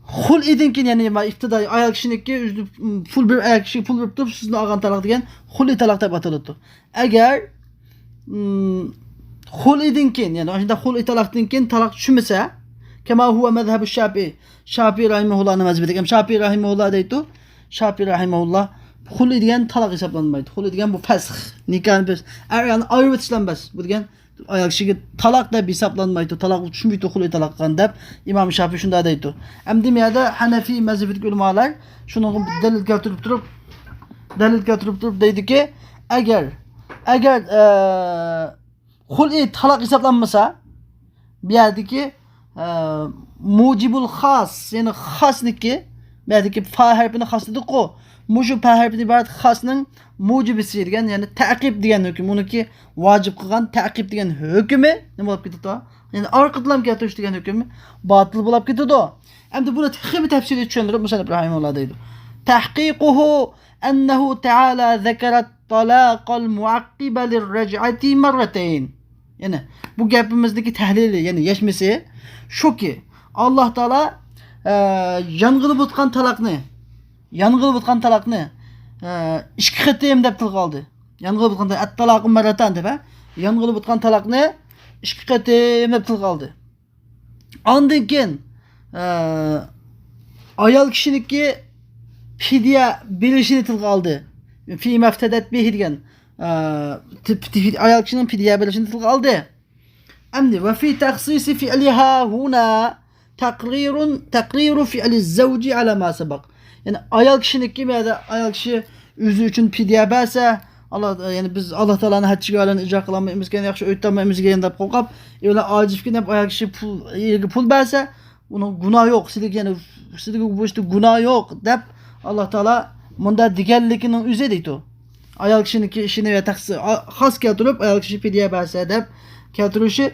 خۇلئىدىن كېيىن، يەنى ما ئىپتىدائىي ئايال كىشىنىڭكى ئۆزىنى پۇل بېرىپ، ئەر كىشىگە پۇل بېرىپ تۇرۇپ، سىزنى ئالغان تالاق دېگەن خۇلئى تالاق دەپ ئاتىلىدۇ. ئەگەر، ئىم، خۇلئىدىن كېيىن، يەنى ئاشۇنداق خۇلئى تالاقتىن كېيىن تالاق چۈشمىسە، كَمَا هُوَ مَذْهَبُ الشَّافِعِي، شافىئى رەھىمەھۇللانىڭ مەزھىپى دېگەن، شافىئى رەھىمەھۇللا دەيدۇ. شافىئى رەھىمەھۇللا، خۇلئى دېگەن تالاق ھېسابلانمايدۇ. خۇلئى دېگەن بۇ فەسخ، نىكاھنى بىز ئەر ئايالنى ئايرىۋېتىشلا ئەمەس. بۇ دېگەن ئايال كىشىگە تالاق دەپ ھېسابلانمايدۇ، تالاق چۈشمەيدۇ، خۇلئى تالاق قىلغان دەپ ئىمام شافىئى شۇنداق دەيدۇ. ئەمدى بۇ يەردە ھەنەفىي مەزھىپىدىكى ئۆلىمالار شۇنىڭغا دەلىل كەلتۈرۈپ تۇرۇپ، دەلىل كەلتۈرۈپ تۇرۇپ دەيدۇكى، ئەگەر، ئەگەر، ئە، خۇلئى تالاق ھېسابلانمىسا، بۇ يەردىكى، ئە، مۇجىبۇل خاس، يەنى خاسنىكى، بۇ يەردىكى فا ھەرپىنى خاس دېدۇققۇ، مۇشۇ پا ھەرپىدىن ئىبارەت خاسنىڭ مۇجىبىسى دېگەن، يەنى تەقىب دېگەن ھۆكۈم، ئۇنىڭكى ۋاجىپ قىلغان تەقىب دېگەن ھۆكمى نېمە بولۇپ كېتىدۇ؟ يەنى ئارقىدىنلا كەلتۈرۈش دېگەن ھۆكۈم باتىل بولۇپ كېتىدۇ. ئەمدى بۇنى تېخىمۇ تەپسىلىي چۈشەندۈرۈپ، مۇسەننىپ رەھىمەھۇللا دەيدۇ، تەھقىقۇھۇ ئەننەھۇ تەئالە زەكەرە تالاقەل مۇئەققىبە لىررەجئەتى مەررەتەين. يەنى بۇ گەپىمىزدىكى تەھلىلى، يەنى يەشمىسى شۇكى، ئاللا تائالا، ئە، يانغىلى بولۇتقان تالاقنى، يانغىلى بولۇتقان تالاقنى، ئە، ئىككى قېتىم دەپ تىلغا ئالدى. يانغىلى بولۇتقان تالاق، ئەتتالاقۇ مەررەتان دەپ، ھە؟ يانغىلى بولۇتقان تالاقنى ئىككى قېتىم دەپ تىلغا ئالدى. ئاندىن كېيىن، ئە، ئايال كىشىنىڭكى پىدىيە بېرىشىنى تىلغا ئالدى. فىمەفتەدەت بىھى دېگەن، ئە، تى-، تى-، ئايال كىشىنىڭ پىدىيە بېرىشىنى تىلغا ئالدى. ئەمدى، ۋە فى تەخسىسى فىئلىھا ھۇنا تەقرىرۇن، تەقرىرۇ فىئلى زەۋجى ئەلا ما سەبەق. يەنى ئايال كىشىنىڭكى، بۇ يەردە ئايال كىشى ئۆزى ئۈچۈن پىدىيە بەرسە، ئاللا، يەنى بىز ئاللا تائالانىڭ ھەججىگە ئايلانغان ئىجرا قىلالمايمىز ئىكەن، ياخشى ئۆي تۇتالمايمىز ئىكەن دەپ قورقۇپ، ئەۋلا ئاجىز ئىكەن دەپ ئايال كىشى پۇل، ئېرىگە پۇل بەرسە، ئۇنىڭ گۇناھى يوق، سىلىگە، يەنى سىلىگە بۇ ئىشتا گۇناھ يوق دەپ، ئاللا تائالا مۇنداق دېگەنلىكىنىڭ ئۆزى دەيدۇ. ئايال كىشىنىڭكى ئىشىنى ۋە تەقسىر، خاس كەلتۈرۈپ، ئايال كىشى پىدىيە بەرسە دەپ كەلتۈرۈشى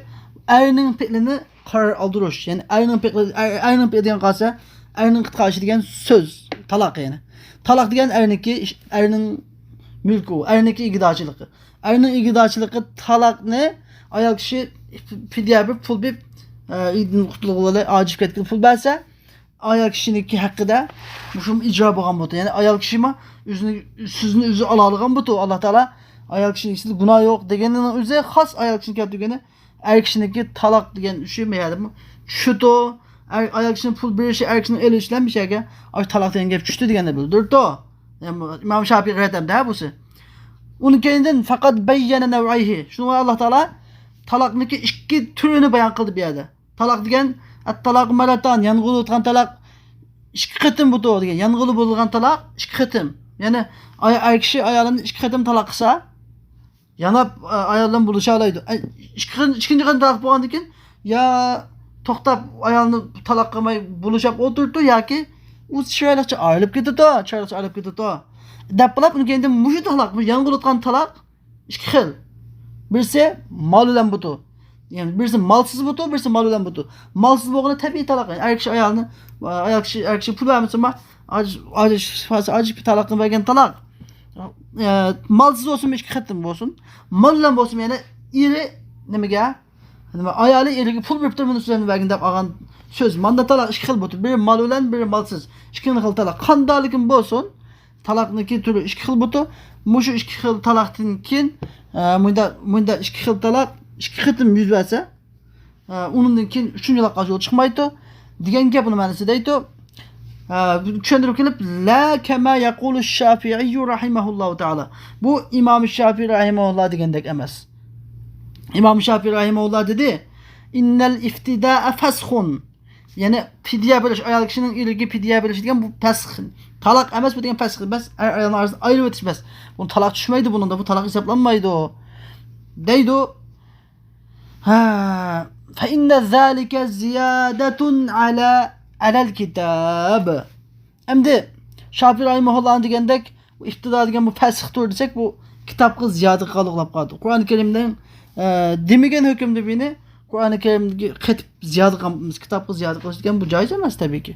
ئەرنىڭ پېئلىنى قارار ئالدۇرۇش. يەنى ئەرنىڭ پېئلى، ئەر، ئەرنىڭ پېئلى دېگەن قالسا، ئەرنىڭ قىتقا ئىشى دېگەن سۆز، تالاق يەنى. تالاق دېگەن ئەرنىڭكى، ئەرنىڭ مۈلكى ئۇ، ئەرنىڭكى ئىگىدارچىلىقى. ئەرنىڭ ئىگىدارچىلىقى تالاقنى ئايال كىشى پىدىيە بېرىپ، پۇل بېرىپ، ئىددىدىن قۇتۇلغىلى ئاجىز كەتكىلى پۇل بەرسە، ئايال كىشىنىڭكى ھەققىدە مۇشۇ ئىجرا بولغان بولىدۇ. يەنى ئايال كىشىمۇ ئۆزىنى، سۆزىنى ئۆزى ئالالىغان بولىدۇ. ئاللا تائالا ئايال كىشىنىڭ ئىچىدە گۇناھ يوق دېگەننىڭ ئۆزى خاس ئايال كىشىنى كەلتۈرگىنى، ئەر كىشىنىڭكى تالاق دېگەن ئىشى مەيەدىمۇ چۈشىدۇ. ئەر، ئايال كىشىنىڭ پۇل بېرىشى، ئەر كىشىنىڭ ئېلىشى بىلەن بىر شەيگە ئاشۇ تالاق دېگەن گەپ چۈشتى دېگەننى بىلدۈرىدۇ. يەنى ئىمام شاپىئىي غەلىتەمدە بۇسى. ئۇنىڭ كەينىدىن فەقەت بەييەنە نەۋئەيھى. شۇنىڭ ئاللا تائالا تالاقنىڭكى ئىككى تۈرىنى بايان قىلدى بۇ يەردە. تالاق دېگەن، ئەتتالاقۇ مەررەتان، يانغىلى بولىدىغان تالاق ئىككى قېتىم بۇتۇ دېگەن. يانغىلى بولىدىغان تالاق ئىككى قېتىم. يەنى ئاي، ئەر كىشى ئايالىنى ئىككى قېتىم تالاق قىلسا، يەنە، ئە، ئايال بىلەن بولۇشالايدۇ. ئە، ئىككى قېتىم، ئىككىنچى قېتىم تالاق بولغاندىن كېيىن، يا توختاپ ئايالنى تالاق قىلماي بولۇشاپ ئولتۇرىدۇ ياكى ئۇ چىرايلىقچە ئايرىلىپ كېتىدۇ، چىرايلىقچە ئايرىلىپ كېتىدۇ. دەپ بولۇپ، ئۇنىڭ كەينىدىن مۇشۇ تالاق، مۇشۇ يانغىلى تۇرغان تالاق ئىككى خىل. بىرسى مال بىلەن بۇتۇ. يەنى بىرسى مالسىز بۇتۇ، بىرسى مال بىلەن بۇتۇ. مالسىز بولغىنى تەبىئىي تالاق. يەنى ئەر كىشى ئايالنى، ئايال كىشى، ئەر كىشى پۇل بەرمىسىمۇ، ئاجىز، ئاجىز، ئاجىز بىر تالاقنى بەرگەن تالاق. ئە، مالسىز بولسىمۇ ئىككى قېتىم بولسۇن. مال بىلەن بولسىمۇ يەنە ئېرى نېمىگە؟ نېمە، ئايالى ئېرىگە پۇل بېرىپتۇ، مېنى سۆزۈمنى بەرگىن دەپ ئالغان سۆز. ماندا تالاق ئىككى خىل بولىدۇ. بىرى مال بىلەن، بىرى مالسىز. ئىككى خىل تالاق. قانداقلىكىن بولسۇن، تالاقنىڭكى تۈرى ئىككى خىل بۇتۇ. مۇشۇ ئىككى خىل تالاقتىن كېيىن، ئە، مۇندا، مۇندا ئىككى خىل تالاق ئىككى قېتىم يۈز بەرسە، ئە، ئۇنىڭدىن كېيىن ئۈچىنچى تالاققا يول چىقمايدۇ دېگەن گەپ ئۇنىڭ مەنىسى دەيدۇ. ئە، بۇنى چۈشەندۈرۈپ كېلىپ، لا كما يقول الشافعي رحمه الله تعالى. بۇ ئىمام شافىئى رەھىمەھۇللا دېگەندەك ئەمەس. ئىمام شافىئى رەھىمەھۇللا دېدى، إن الافتداء فسخ. يەنى پىدىيە بېرىش، ئايال كىشىنىڭ ئېرىگە پىدىيە بېرىشى دېگەن بۇ پەسخ. تالاق ئەمەس بۇ دېگەن پەسخ. بەس، ئەر ئايالنىڭ ئارىسىدا ئايرىۋېتىش بەس. بۇ تالاق چۈشمەيدۇ بۇنىڭدا، بۇ تالاق ھېسابلانمايدۇ. دەيدۇ. ھە. فإن ذلك زيادة على، على الكتاب. ئەمدى شافىئى رەھىمەھۇللا دېگەندەك، بۇ ئىپتىدا دېگەن بۇ پەسختۇر دېسەك، بۇ كىتابقا زىيادە قىلغانلىقى بولۇپ قالىدۇ. قۇرئان كەرىمنىڭ، ئە، دېمىگەن ھۆكۈمدە بۇنى قۇرئان كەرىمگە قېتىپ زىيادە قىلمىز، كىتابقا زىيادە قىلىش دېگەن بۇ جايىز ئەمەس، تەبىئىيكى.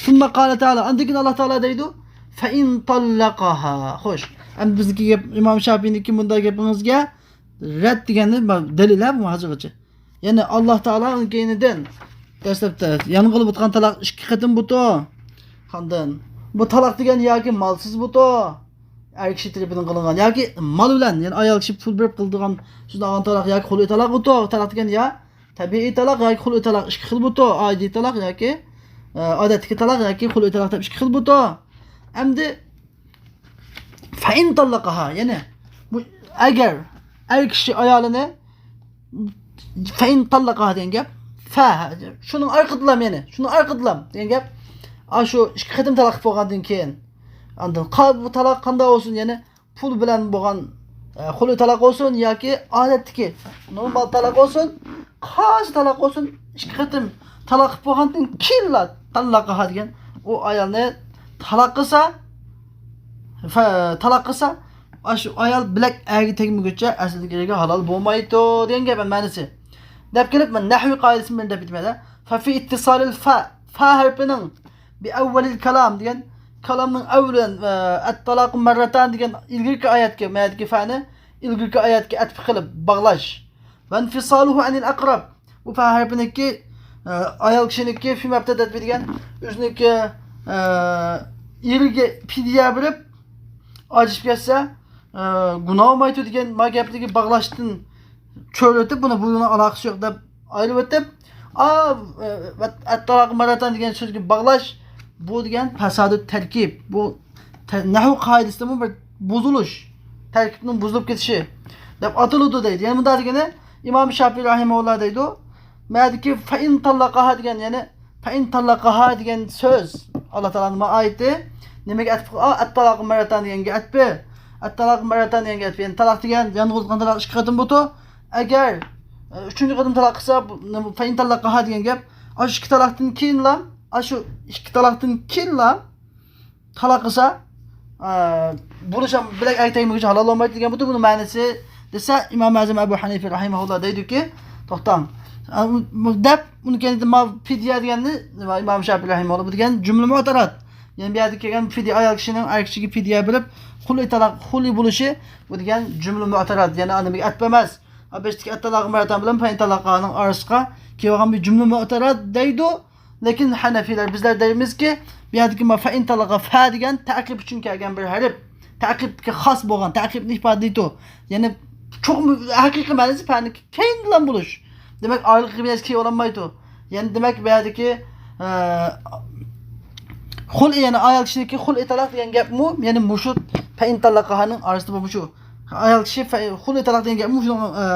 ثم قال تعالى، ئاندىن كېيىن ئاللا تائالا دەيدۇ، فإن طلقها. خوش، ئەمدى بىزنىڭكى گەپ، ئىمام شافىئىنىڭكى مۇنداق گېپىڭىزگە رەت دېگەننى دەلىل ھە بۇ ھازىرغىچە. يەنى ئاللا تائالا ئۇنىڭ كەينىدىن دەسلەپتە يانغىلى بولغان تالاق ئىككى قېتىم بۇتۇ. ئاندىن بۇ تالاق دېگەن ياكى مالسىز بۇتۇ، ئەر كىشى تەرىپىدىن قىلىنغان ياكى مال بىلەن، يەنى ئايال كىشى پۇل بېرىپ قىلىدىغان سۆزلەنگەن تالاق ياكى خۇلئى تالاق بۇتۇ. تالاق دېگەن يا تەبىئىي تالاق ياكى خۇلئى تالاق ئىككى خىل بۇتۇ. ئادىي تالاق ياكى، ئە، ئادەتتىكى تالاق ياكى خۇلئى تالاق دەپ ئىككى خىل بۇتۇ. ئەمدى فەئىن تاللەقەھا، يەنى بۇ ئەگەر ئەر كىشى ئايالىنى، فەئىن تاللەقەھا دېگەن گەپ، فە، شۇنىڭ ئارقىدىنلام، يەنى شۇنىڭ ئارقىدىنلام دېگەن گەپ، ئاشۇ ئىككى قېتىم تالاق بولغاندىن كېيىن، ئاندىن قا-، بۇ تالاق قانداق بولسۇن، يەنى پۇل بىلەن بولغان، ئە، خۇلئى تالاق بولسۇن ياكى ئادەتتىكى نورمال تالاق بولسۇن، قايسى تالاق بولسۇن، ئىككى قېتىم تالاق قىلىپ بولغاندىن كېيىنلا تاللەقەھا دېگەن ئۇ ئايالنى تالاق قىلسا، فە-، تالاق قىلسا، ئاشۇ ئايال بىلەك ئەرگە تەگمىگۈچە ئەسلىدىكى ئېرىگە ھالال بولمايدۇ دېگەن گەپ مەنىسى. دەپ كېلىپ، مەن نەھۋى قائىدىسىنى بىر دەپ ئۆتمەيدۇ. ففي اتصال الفاء، فا ھەرپىنىڭ بىئەۋۋەلىل كالام دېگەن كالامنىڭ ئەۋۋىلى، ئە، ئەتتالاقۇ مەررەتان دېگەن ئىلگىرىكى ئايەتكە، مەيەتكى فەنى ئىلگىرىكى ئايەتكە ئەتپ قىلىپ باغلاش. ۋەنفىسالۇھۇ ئەنىل ئەقرەب. بۇ فا ھەرپىنىڭكى، ئە، ئايال كىشىنىڭكى فىمەبتەدەت دېگەن ئۆزىنىڭكى، ئە، ئېرىگە پىدىيە بېرىپ ئاجىشىپ كەتسە، ئە، گۇناھ بولمايدۇ دېگەن ما گەپنىڭكى باغلاشتىن چۆرۈۋېتىپ، بۇنى، بۇنىڭ ئالاقىسى يوق دەپ ئايرىۋېتىپ، ئا، ئە، ئەتتالاقۇ مەررەتان دېگەن سۆزگە باغلاش، بۇ دېگەن پەسادۇ تەركىب. بۇ تە-، نەھۋ قائىدىسىدىمۇ بىر بۇزۇلۇش، تەركىبنىڭ بۇزۇلۇپ كېتىشى دەپ ئاتىلىدۇ دەيدۇ. يەنە مۇنداق دېگىنى، ئىمام شافىئى رەھىمەھۇللا دەيدۇ، مەدىكى فەئىن تاللەقەھا دېگەن، يەنى فەئىن تاللەقەھا دېگەن سۆز، ئاللا تائالانىڭ ئايىتى نېمىگە ئەتپ قىلغان؟ ئەتتالاقۇ مەررەتان دېگەنگە ئەتپى. ئەتتالاقۇ مەررەتان دېگەنگە ئەتپى. يەنى تالاق دېگەن يانغۇلغان تالاق ئىككى قېتىم بۇتۇ. ئەگەر، ئە، ئۈچىنچى قېتىم تالاق قىلسا، بۇ، نېمە، فەئىن تاللەقەھا دېگەن گەپ، ئاشۇ ئىككى تالاقتىن كېيىنلا، ئاشۇ ئىككى تالاقتىن كېيىنلا تالاق قىلسا، ئە، بولۇشام بىلەك ئەگەر تەگمىگۈچە ھالال بولمايدۇ دېگەن بۇ، بۇنىڭ مەنىسى دېسە، ئىمام ئەزەم ئەبۇ ھەنىفە رەھىمەھۇللا دەيدۇكى، توختاڭ، ئە، دەپ، ئۇنى كەينىدىن ما پىدىيە دېگەننى ئىمام شافىئى رەھىمەھۇللا، بۇ دېگەن جۈملە مۇئتەرەد. يەنى بۇ يەردە كەلگەن پىدىيە ئايال كىشىنىڭ ئەر كىشىگە پىدىيە بېرىپ، خۇلئى تالاق، خۇلئى بولۇشى، بۇ دېگەن جۈملە مۇئتەرەد، يەنى ئانىمىگە ئەتپەمەس. بەشتىكى ئەتتالاق مەرەتان بىلەن پەئىن تالاقانىڭ ئارىسىغا كېلىۋالغان بىر جۈملە مۇئتەرەد دەيدۇ. لېكىن ھەنەفىيلەر، بىزلەر دەيمىزكى، بۇ يەردىكى ما فەئىن تالاقا فە دېگەن تەقىب ئۈچۈن كەلگەن بىر ھەرپ. تەقىبكە خاس بولغان، تەقىبنى ئىپادىلەيدۇ. يەنى چوقۇم ھەقىقىي مەنىسى فەنىڭ كەينىدىن بولۇش. دېمەك، ئايلىق بىر نەرسە كېلىۋالالمايدۇ. يەنى دېمەك، بۇ يەردىكى، ئە، خۇلئى، يەنى ئايال كىشىنىڭكى خۇلئى تالاق دېگەن گەپمۇ، يەنى مۇشۇ فەئىن تالاقاھانىڭ ئارىسىدا بولمىشۇ. ئايال كىشى فە-، خۇلئى تالاق دېگەن گەپمۇ شۇنىڭ، ئە،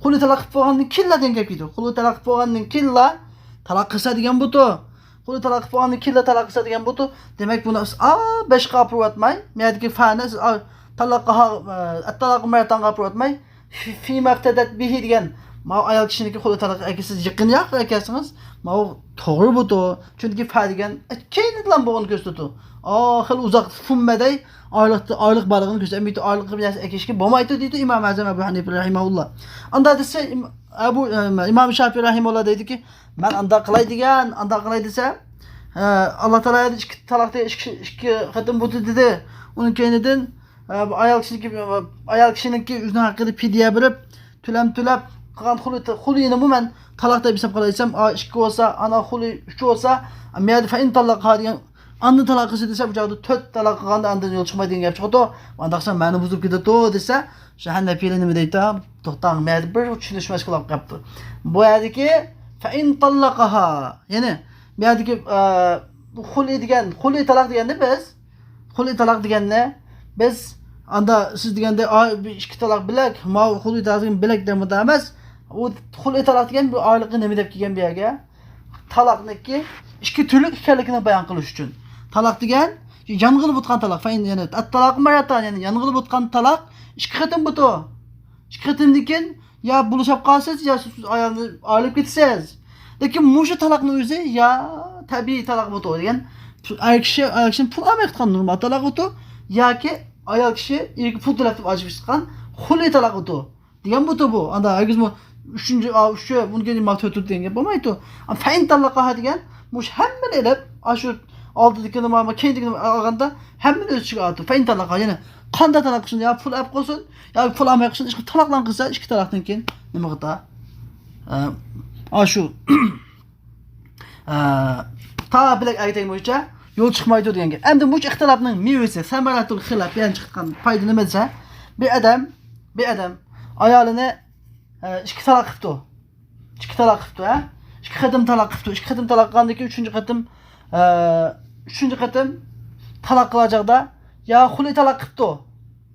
خۇلئى تالاق قىلىپ بولغاندىن كېيىنلا دېگەن گەپ كېلىدۇ. خۇلئى تالاق قىلىپ بولغاندىن كېيىنلا تالاق قىلسا دېگەن بۇتۇ. خۇلئى تالاق قىلىپ بولغاندىن كېيىنلا تالاق قىلسا دېگەن بۇتۇ. دېمەك، بۇنى سىز، ئا، بەشقە ئاپىرىۋاتماي، مۇ يەردىكى فەنى سىز، ئا، تالاققا ھا-، ئە، ئەتتالاققا مەرەتانغا ئاپىرىۋاتماي، فى-، فىما ئىفتەدەت بىھى دېگەن، ماۋۇ ئايال كىشىنىڭكى خۇلئى تالاق، ئەگەر سىز يېقىنراق ئەكەلسىڭىز، ماۋۇ توغرا بۇتۇ. چۈنكى فە دېگەن كەينىدىلا بولغىنى كۆرسىتىدۇ. ئا، خېلى ئۇزاق فۇممەدەي ئايلىقتا، ئايلىق بارلىقىنى كۆرسىتىدۇ. ئەمدى ئايلىق بىر نەرسە ئەكىشكە بولمايدۇ دەيدۇ ئىمام ئەزەم ئەبۇ ھەنىفە رەھىمەھۇللا. ئاندا دېسە، ئىم-، ئەبۇ، ئىم-، ئىمام شافىئى رەھىمەھۇللا دەيدۇكى، مەن ئانداق قىلاي دېگەن، ئانداق قىلاي دېسە، ئە، ئاللا تائالا ئىككى تالاق دېگەن ئىككى، ئىككى قېتىم بۇتۇ دېدى. ئۇنىڭ كەينىدىن، ئە، بۇ ئايال كىشىنىڭكى، ئايال كىشىنىڭكى ئۆزىنىڭ ھەققىدە پىدىيە بېرىپ، تۆلەم تۆلەپ قىلغان خۇلى، خۇلىنىمۇ مەن تالاق دەپ ھېساب قىلايسام، ئا، ئىككى بولسا، ئانا خۇلى ئۈچ بولسا، مۇ يەردە فەئىن تالاقا دېگەن، ئاندىن تالاق قىلسا دېسە، بۇ چاغدا تۆت تالاق قىلغاندا ئاندىن يول چىقمايدۇ دېگەن گەپ چىقىدۇ. ئانداقسا مەنە بۇزۇلۇپ كېتىدۇ دېسە، شۇ ھەنەپىيلەر نېمە دەيدۇ؟ توختاڭ، مۇ يەردە بىر چۈشىنىشمەسلىك بولۇپ قاپتۇ. بۇ يەردىكى فەئىن تالاقاھا، يەنى بۇ يەردىكى، ئە، خۇلى دېگەن، خۇلى تالاق دېگەننى بىز، خۇلى تالاق دېگەننى بىز ئاندا سىز دېگەندە، ئا، بىر ئىككى تالاق بىلەك، ماۋۇ خۇلى تالاق دېگەن بىلەك دەپ ئەمەس. ئۇ خۇلى تالاق دېگەن بۇ ئايلىقنى نېمە دەپ كەلگەن بۇ يەرگە؟ تالاقنىڭكى ئىككى تۈرلۈك ئىكەنلىكىنى بايان قىلىش ئۈچۈن. تالاق دېگەن يانغىلى بولغان تالاق. فەئىن، يەنى ئەتتالاق مەررەتان، يەنى يانغىلى بولغان تالاق ئىككى قېتىم بۇتۇ. ئىككى قېتىمدىن كېيىن يا بولۇشۇپ قالىسىز، يا سىز ئايالنى ئايرىلىپ كېتىسىز. لېكىن مۇشۇ تالاقنىڭ ئۆزى يا تەبىئىي تالاق بۇتۇ دېگەن، ئەر كىشى ئايال كىشىدىن پۇل ئالماي قىلغان نورمال تالاق بۇتۇ، ياكى ئايال كىشى ئېرىگە پۇل تۆلەپ تۇرۇپ ئاجرىشىپ چىققان خۇلى تالاق بۇتۇ دېگەن بۇتۇ بۇ. ئاندا ھەرگىزمۇ ئۈچىنچى، ئا، ئۈچى، بۇنىڭ كېيىن ما تۆت دېگەن گەپ بولمايدۇ. فەئىن تالاقاھا دېگەن مۇشۇ ھەممىنى ئېلىپ، ئاشۇ ئالدىدىكىنى، ما، ما كەينىدىكىنى ئالغاندا ھەممىنى ئۆز ئىچىگە ئالىدۇ. فەئىن تالاقاھا، يەنى قانداق تالاق قىلسۇن، يا پۇل ئەپ قويسۇن، يا پۇل ئالماي قويسۇن، ئىشقىلىپ تالاقلارنى قىلسا، ئىككى تالاقتىن كېيىن نېمە قىلتا؟ ئە، ئاشۇ، ئە، تا بىلەك ئەگەر تەگمىگۈچە يول چىقمايدۇ دېگەن گەپ. ئەمدى مۇشۇ ئىختىلاپنىڭ مېۋىسى، سەمەرەتۇل خىلاپ، يەنى چىققان پايدا نېمە دېسە، بىر ئادەم، بىر ئادەم ئايالىنى، ئە، ئىككى تالاق قىپتۇ. ئىككى تالاق قىپتۇ، ھە؟ ئىككى قېتىم تالاق قىپتۇ. ئىككى قېتىم تالاق قىلغاندىن كېيىن ئۈچىنچى قېتىم، ئە، ئۈچىنچى قېتىم تالاق قىلغان چاغدا يا خۇلى تالاق قىپتۇ.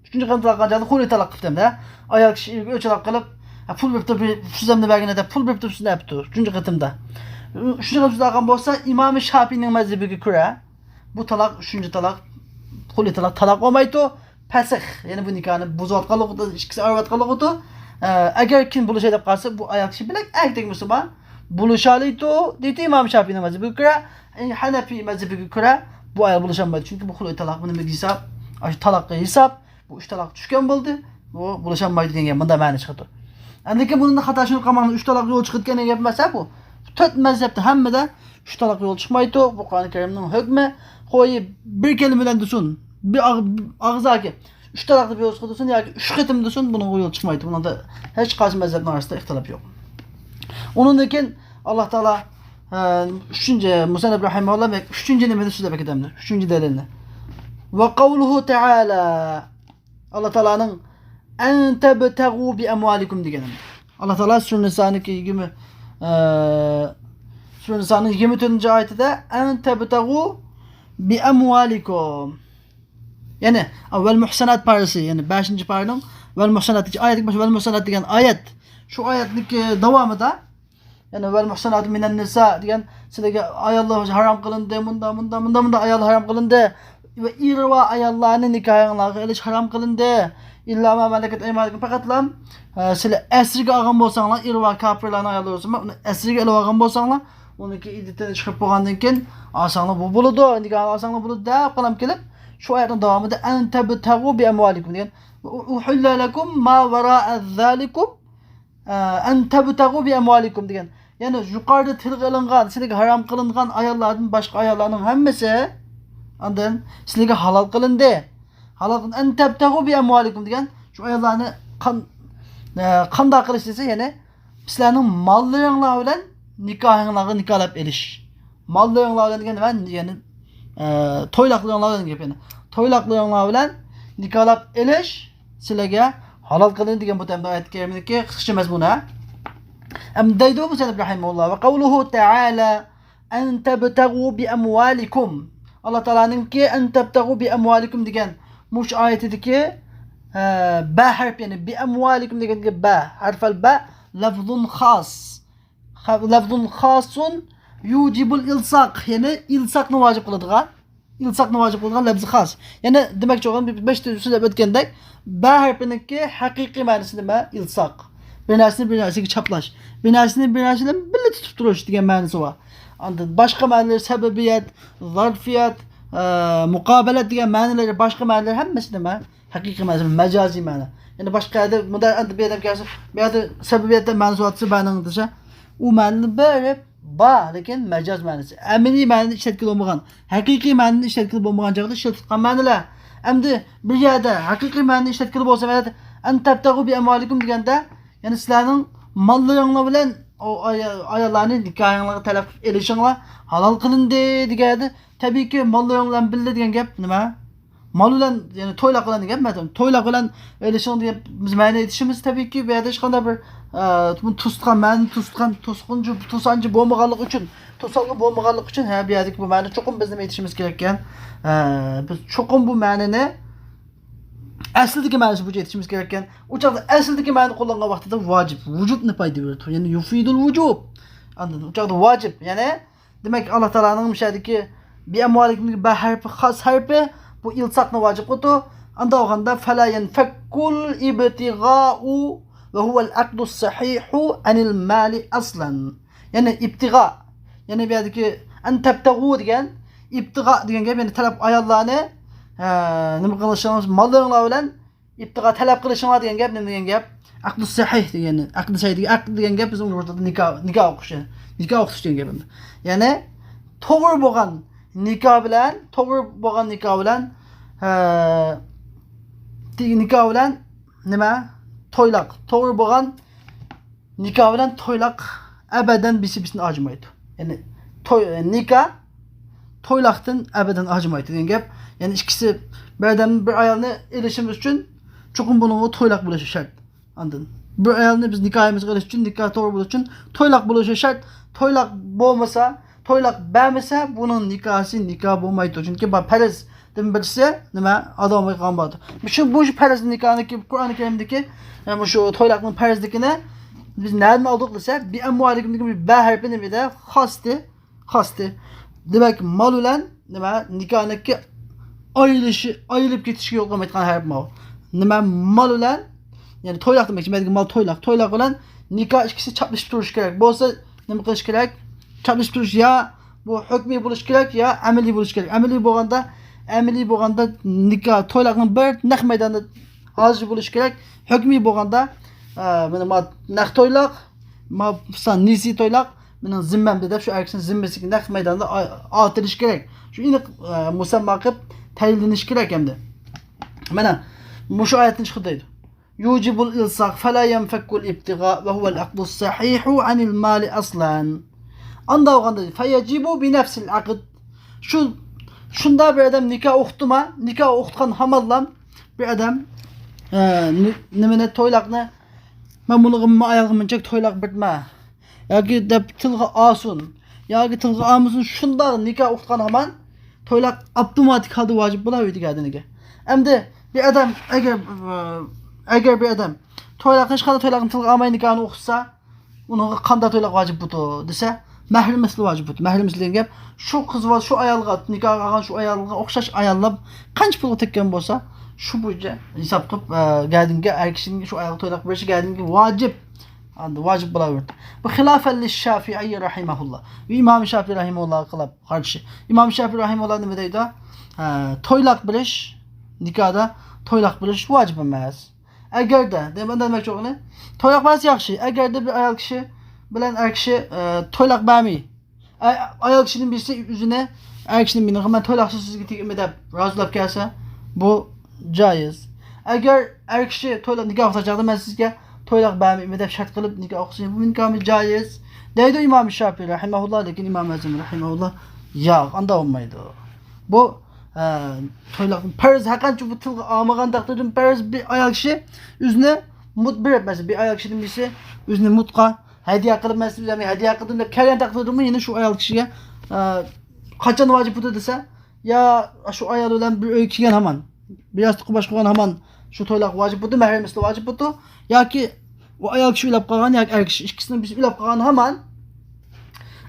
ئۈچىنچى قېتىم تالاق قىلغان چاغدا خۇلى تالاق قىپتۇ ئەمدى، ھە؟ ئايال كىشى ئۆچ تالاق قىلىپ، ھە، پۇل بېرىپتۇ، بىر سۆزەمنى بەرگىنە دەپ پۇل بېرىپتۇ، شۇنى ئەپتۇ. ئۈچىنچى قېتىمدا. ئۈچىنچى قېتىم تالاق قىلغان بولسا، ئىمامى شاپىينىڭ مەزھىپىگە كۆرە، بۇ تالاق، ئۈچىنچى تالاق، خۇلى تالاق، تالاق بولمايدۇ. پەسخ، يەنى بۇ نىكاھنى بۇزۇۋاتقانلىقىدۇر، ئىككىسى ئايرىۋاتقانلىقىدۇر. ئە، ئەگەر كىم بولۇشاي دەپ قالسا، بۇ ئايال كىشى بىلەك ئەگىر تەگمىسىمۇ بولۇشالايدۇ، دەيدۇ ئىمام شاپىينىڭ مەزھىپىگە كۆرە. ئە، ھەنەفىي مەزھىپىگە كۆرە بۇ ئايال بولۇشالمايدۇ. چۈنكى بۇ خۇلۇي تالاق، بۇ نېمىگە ھېساب؟ ئاشۇ تالاققا ھېساب. بۇ ئۈچ تالاق چۈشكەن بولدى. بۇ بولۇشالمايدۇ دېگەن گەپ، مۇنداق مەنە چىقىدۇ. ئەمدىكى بۇنىڭدا خاتا شۇنى قالماڭ، ئۈچ تالاق يول چىقىدىكەن دېگەن گەپ ئەمەس بۇ. تۆت مەزھەپتە ھەممىدە ئۈچ تالاق يول چىقمايدۇ. بۇ قۇرئان كەرىمنىڭ ھۆكمى. قوي بىر كەلىمە بىلەن دېسۇن، بىر ئاغ-، ئاغزاكى ئۈچ تالاق دەپ يول چىقىدۇ دېسۇن ياكى ئۈچ قېتىم دېسۇن، بۇنىڭغا يول چىقمايدۇ. بۇنىڭدا ھېچقايسى مەزھەپنىڭ ئارىسىدا ئىختىلاپ يوق. ئۇنىڭدىن كېيىن ئاللا تائالا، ئە، ئۈچىنچى، مۇسەننىپ رەھىمەھۇللا ئۈچىنچى نېمىنى سۆزلەپ كېتەمدۇ؟ ئۈچىنچى دەلىلنى. ۋە قەۋلۇھۇ تەئالا. ئاللا تائالانىڭ «ئەن تەبتەغۇ بىئەمۋالىكۇم» دېگىنى. ئاللا تائالا سۈرە نىسانىڭكى يىگىرمە، ئە، سۈرە نىسانىڭ يىگىرمە تۆتىنچى ئايىتىدە «ئەن تەبتەغۇ بىئەمۋالىكۇم». يەنى، ۋەل مۇھسەنات پارىسى، يەنى بەشىنچى پارىنىڭ ۋەل مۇھسەنات، ئايەتتىكى باشى ۋەل مۇھسەنات دېگەن ئايەت. شۇ ئايەتنىڭكى داۋامىدا يەنى «ۋەل مۇھسەناتۇ مىنەن نىسا» دېگەن سىلەرگە ئاياللار ھارام قىلىندى، مۇنداق، مۇنداق، مۇنداق، مۇنداق ئاياللار ھارام قىلىندى. ۋە ئىرۋا ئاياللارنى نىكاھىڭلارغا ئېلىش ھارام قىلىندى. ئىللا ما مەلەكەت ئەيمانۇكۇم، پەقەتلا، ئە، سىلەر ئەسىرگە ئالغان بولساڭلار، ئىرۋا كاپىرلارنىڭ ئاياللىرى بولسا، ئۇنى ئەسىرگە ئېلىپ ئالغان بولساڭلار، ئۇنىڭكى ئىددىتىنى چىقىرىپ بولغاندىن كېيىن، ئالساڭلار بۇ بولىدۇ، نىكاھنى ئالساڭلار بولىدۇ دەپ قالام كېلىپ، شۇ ئايەتنىڭ داۋامىدا، «أن تبتغوا بأموالكم» دېگەن، «أحل لكم ما وراء ذلكم، أن تبتغوا بأموالكم» دېگەن. يەنى يۇقىرىدا تىلغا ئېلىنغان، سىلەرگە ھارام قىلىنغان ئاياللاردىن باشقا ئاياللارنىڭ ھەممىسى ئاندىن سىلەرگە ھالال قىلىندى. ھالال قىلىندى. «أن تبتغوا بأموالكم» دېگەن، شۇ ئاياللارنى قان-، ئە، قانداق قىلىش دېسە، يەنى سىلەرنىڭ ماللىرىڭلار بىلەن نىكاھىڭلارغا نىكاھلاپ ئېلىش. ماللىرىڭلار بىلەن دېگەن نېمە؟ يەنى، ئە، تويلاقلىرىڭلار دېگەن گەپ يەنى. تويلاقلىرىڭلار بىلەن نىكاھلاپ ئېلىش سىلەرگە ھالال قىلىندى دېگەن بۇ تەمدە ئايەت كەرىمىدىكى قىسقىچە مەزمۇنى. ئەمدى دەيدۇ مۇسەننىپ رەھىمەھۇللا، «وقوله تعالى أن تبتغوا بأموالكم». ئاللا تائالانىڭكى «أن تبتغوا بأموالكم» دېگەن مۇشۇ ئايىتىدىكى، ئە، بە ھەرپ، يەنى «بأموالكم» دېگەندىكى بە، ھەرفەل بە، لەفزۇن خاس. خا-، لەفزۇن خاسۇن يۇجىبۇل ئىلساق، يەنى ئىلساقنى ۋاجىپ قىلىدىغان، ئىلساقنى ۋاجىپ قىلىدىغان لەفزى خاس. يەنى دېمەكچى بولغان، بىر بەشتە سۆزلەپ ئۆتكەندەك، بە ھەرپىنىڭكى ھەقىقىي مەنىسى نېمە؟ ئىلساق. بىر نەرسىنى بىر نەرسىگە چاپلاش. بىر نەرسىنى بىر نەرسە بىلەن بىللە تۇتۇپ تۇرۇش دېگەن مەنىسى بار. ئاندىن باشقا مەنىلەر سەبەبىيەت، زەرپىيەت، ئە، مۇقابىلەت دېگەن مەنىلەر، باشقا مەنىلەر ھەممىسى نېمە؟ ھەقىقىي مەنىسى، مەجازىي مەنە. يەنى باشقا يەردە، مۇنداق ئەمدى بىر ئادەم كەلسە، بۇ يەردە سەبەبىيەتتە مەنىسى بار دېسە، بەنىڭ دېسە، ئۇ مەنىنى بېرىپ بار، لېكىن مەجاز مەنىسى. ئەمەلىي مەنىنى ئىشلەتكىلى بولمىغان، ھەقىقىي مەنىنى ئىشلەتكىلى بولمىغان چاغدا ئىشلىتىلغان مەنىلەر. ئەمدى بىر يەردە ھەقىقىي مەنىنى ئىشلەتكىلى بولسا، مەسىلەن، «أن تبتغوا بأموالكم» دېگەندە، يەنى سىلەرنىڭ ماللىرىڭلار بىلەن ئۇ ئايا-، ئاياللارنى نىكاھىڭلارغا تەلەپ قىلىپ ئېلىشىڭلار ھالال قىلىندى دېگەندە، تەبىئىيكى، ماللىرىڭ بىلەن بىللە دېگەن گەپ نېمە؟ مال بىلەن، يەنى تويلاق بىلەن دېگەن گەپ، تويلاق بىلەن ئېلىشىڭ دېگەن بىز مەنە ئېيتىشىمىز تەبىئىيكى، بۇ يەردە ھېچقانداق بىر، ئە، بۇنى توسۇتقان، مەنىنى توسۇتقان، توسقۇنچى، توسانچى بولمىغانلىقى ئۈچۈن، توسالغۇ بولمىغانلىقى ئۈچۈن، ھە، بۇ يەردىكى بۇ مەنە چوقۇم بىز نېمە ئېيتىشىمىز كېرەككەن؟ ئە، بىز چوقۇم بۇ مەنىنى ئەسلىدىكى مەنىسى بويىچە ئېيتىشىمىز كېرەككەن. ئۇ چاغدا ئەسلىدىكى مەنىنى قوللانغان ۋاقتىدا ۋاجىب، ۋۇجۇبنى پايدا بېرىدۇ. يەنى يۇفىدۇل ۋۇجۇب. ئاندىن ئۇ چاغدا ۋاجىب. يەنى دېمەك، ئاللا تائالانىڭ مۇشۇ يەردىكى بىئەمۋالىكۇمدىكى بە ھەرپى، خاس ھەرپى، بۇ ئىلساقنى ۋاجىب قىلىدۇ. ئاندا بولغاندا، فلا ينفك الابتغاء وهو العقد الصحيح عن المال أصلا. يەنى ئىبتىغا، يەنى بۇ يەردىكى أن تبتغوا دېگەن، ئىبتىغا دېگەن گەپ، يەنى تەلەپ ئاياللارنى، ئە، نېمە قىلىشىڭىز، ماللىرىڭلار بىلەن ئىبتىغا، تەلەپ قىلىشىڭلار دېگەن گەپ، نېمە دېگەن گەپ؟ ئەقدۇ سەھىھ دېگەن، ئەقدۇ سەھىھ دېگەن، ئەقد دېگەن گەپ بىزنىڭ ئۇيغۇردا نىكاھ، نىكاھ ئوقۇش، نىكاھ ئوقۇتۇش دېگەن گەپ. يەنى توغرا بولغان نىكاھ بىلەن، توغرا بولغان نىكاھ بىلەن، ھە، نىكاھ بىلەن نېمە؟ تويلاق. توغرا بولغان نىكاھ بىلەن تويلاق ئەبەدەن بىسى بىسىنى ئاجىمايدۇ. يەنى توي، نىكاھ تويلاقتىن ئەبەدەن ئاجىمايدۇ دېگەن گەپ. يەنى ئىككىسى بىر ئادەم بىر ئايالنى ئېلىشىمىز ئۈچۈن چوقۇم بۇنىڭغا تويلاق بولۇشى شەرت. ئاندىن بىر ئايالنى بىز نىكاھىمىزغا ئېلىش ئۈچۈن، نىكاھ توغرا بولۇش ئۈچۈن تويلاق بولۇشى شەرت. تويلاق بولمىسا، تويلاق بەرمىسە، بۇنىڭ نىكاھسى نىكاھ بولمايدۇ. چۈنكى بۇ پەرز. دىن بىرسى نېمە؟ ئادا بولماي قالغان بولىدۇ. شۇ، بۇ شۇ پەرز نىكاھنىكى، قۇرئان كەرىمدىكى، يەنى مۇشۇ تويلاقنىڭ پەرزلىكىنى بىز نەدىن ئالدۇق دېسە، بىئەمۋالىكۇمدىكى بۇ بە ھەرپى نېمىدە؟ خاستى، خاستى. دېمەك، مال بىلەن نېمە؟ نىكاھنىكى ئايرىلىشى، ئايرىلىپ كېتىشكە يول قويمايدىغان ھەرپ ماۋۇ. نېمە؟ مال بىلەن، يەنى تويلاق دېمەكچى، مەندىكى مال تويلاق. تويلاق بىلەن نىكاھ ئىككىسى چاپلىشىپ تۇرۇشى كېرەك. بولسا نېمە قىلىش كېرەك؟ چاپلىشىپ تۇرۇش يا بۇ ھۆكمىي بولۇش كېرەك، يا ئەمەلىي بولۇش كېرەك. ئەمەلىي بولغاندا، ئەمەلىي بولغاندا نىكاھ، تويلاقنىڭ بىر نەق مەيداندا ھازىر بولۇش كېرەك. ھۆكمىي بولغاندا، ئە، مانا ما نەق تويلاق، ما نىسى تويلاق مېنىڭ زىممەمدە دەپ شۇ ئەركىسىنىڭ زىممىسىگە نەق مەيداندا ئا-، ئاتىلىش كېرەك. شۇ ئېنىق، ئە، مۇسەمما قىلىپ تەيىنلىنىش كېرەك ئەمدى. مانا مۇشۇ ئايەتتىن چىقىدۇ دەيدۇ. يوجب الإلصاق فلا ينفك الابتغاء وهو العقد الصحيح عن المال أصلا. ئاندا بولغاندا فيجب بنفس العقد. شۇ، شۇنداق بىر ئادەم نىكاھ ئوقۇتتىما، نىكاھ ئوقۇتقان ھامانلام بىر ئادەم، ئە، نى-، نېمىنى، تويلاقنى، مەن بۇنىڭغا، ما ئايالغا مۇنچە تويلاق بېرىمەن ياكى دەپ تىلغا ئالسۇن ياكى تىلغا ئالمىسۇن، شۇنداق نىكاھ ئوقۇتقان ھامان تويلاق ئاپتوماتىك ھالدا ۋاجىپ بولاۋېرىدىكەن ئادەمگە. ئەمدى بىر ئادەم ئەگەر، ئەگەر بىر ئادەم تويلاق، ھېچقانداق تويلاقنى تىلغا ئالماي نىكاھنى ئوقۇتسا، ئۇنىڭغا قانداق تويلاق ۋاجىپ بولىدۇ دېسە، مەھرىمىسى ۋاجىپ بولىدۇ. مەھرىمىسى دېگەن گەپ شۇ قىز ۋە شۇ ئايالغا، نىكاھ ئالغان شۇ ئايالغا ئوخشاش ئاياللار قانچە پۇلغا تەگكەن بولسا، شۇ بويىچە ھېساب قىلىپ، ئە، گەردىنىگە، ئەر كىشىنىڭ شۇ ئايالغا تويلاق بېرىشى گەردىنىگە ۋاجىپ. ئاندىن ۋاجىپ بولاۋېرىدۇ. بۇ خىلاپەن لىششافىئىي رەھىمەھۇللا. ئىمام شافىئىي رەھىمەھۇللاغا خىلاپ، قارشى. ئىمام شافىئىي رەھىمەھۇللا نېمە دەيدۇ؟ ھە، تويلاق بىلىش، نىكاھدا تويلاق بىلىش ۋاجىپ ئەمەس. ئەگەردە، دېمە-، دېمەكچى بولغىنى، تويلاق بەرسە ياخشى. ئەگەردە بىر ئايال كىشى بىلەن ئەر كىشى، ئە، تويلاق بەرمەي، ئە، ئايال كىشىدىن بىرسى ئۆزىنى، ئەر كىشىدىن بىرىنى، مەن تويلاقسىز سىزگە تېگىمەن دەپ رازىلاپ كەلسە، بۇ جايىز. ئەگەر ئەر كىشى تويلاق نىكاھ ۋاقتىدا مەن سىزگە تويلاق بەرمەيمەن دەپ شەرت قىلىپ نىكاھ ئوقۇسا، بۇ نىكاھمۇ جايىز دەيدۇ ئىمام شافىئىي رەھىمەھۇللا، لېكىن ئىمام ئەزەم رەھىمەھۇللا ياق، ئانداق بولمايدۇ. بۇ، ئە، تويلاق پەرز ھەرقانچە بۇ تىلغا ئالمىغان تەقدىردىمۇ پەرز بىر ئايال كىشى ئۆزىنى مۇت بېرىپ، مەسىلەن، بىر ئايال كىشىدىن بىرسى ئۆزىنى مۇتقا ھەدىيە قىلىپ، مەسىلەن، ئۆزۈمگە ھەدىيە قىلدىم دەپ كەلگەن تەقدىردىمۇ يەنە شۇ ئايال كىشىگە، ئە، قاچان ۋاجىپ بولىدۇ دېسە، يا شۇ ئايال بىلەن بىر ئۆيگە كىرگەن ھامان، بىر ياستۇققا باش قويغان ھامان شۇ تويلاق ۋاجىپ بولىدۇ، مەھرىمىسىلا ۋاجىپ بولىدۇ، ياكى ئۇ ئايال كىشى ئۆلۈپ قالغان ياكى ئەر كىشى ئىككىسىنىڭ بىرسى ئۆلۈپ قالغان ھامان،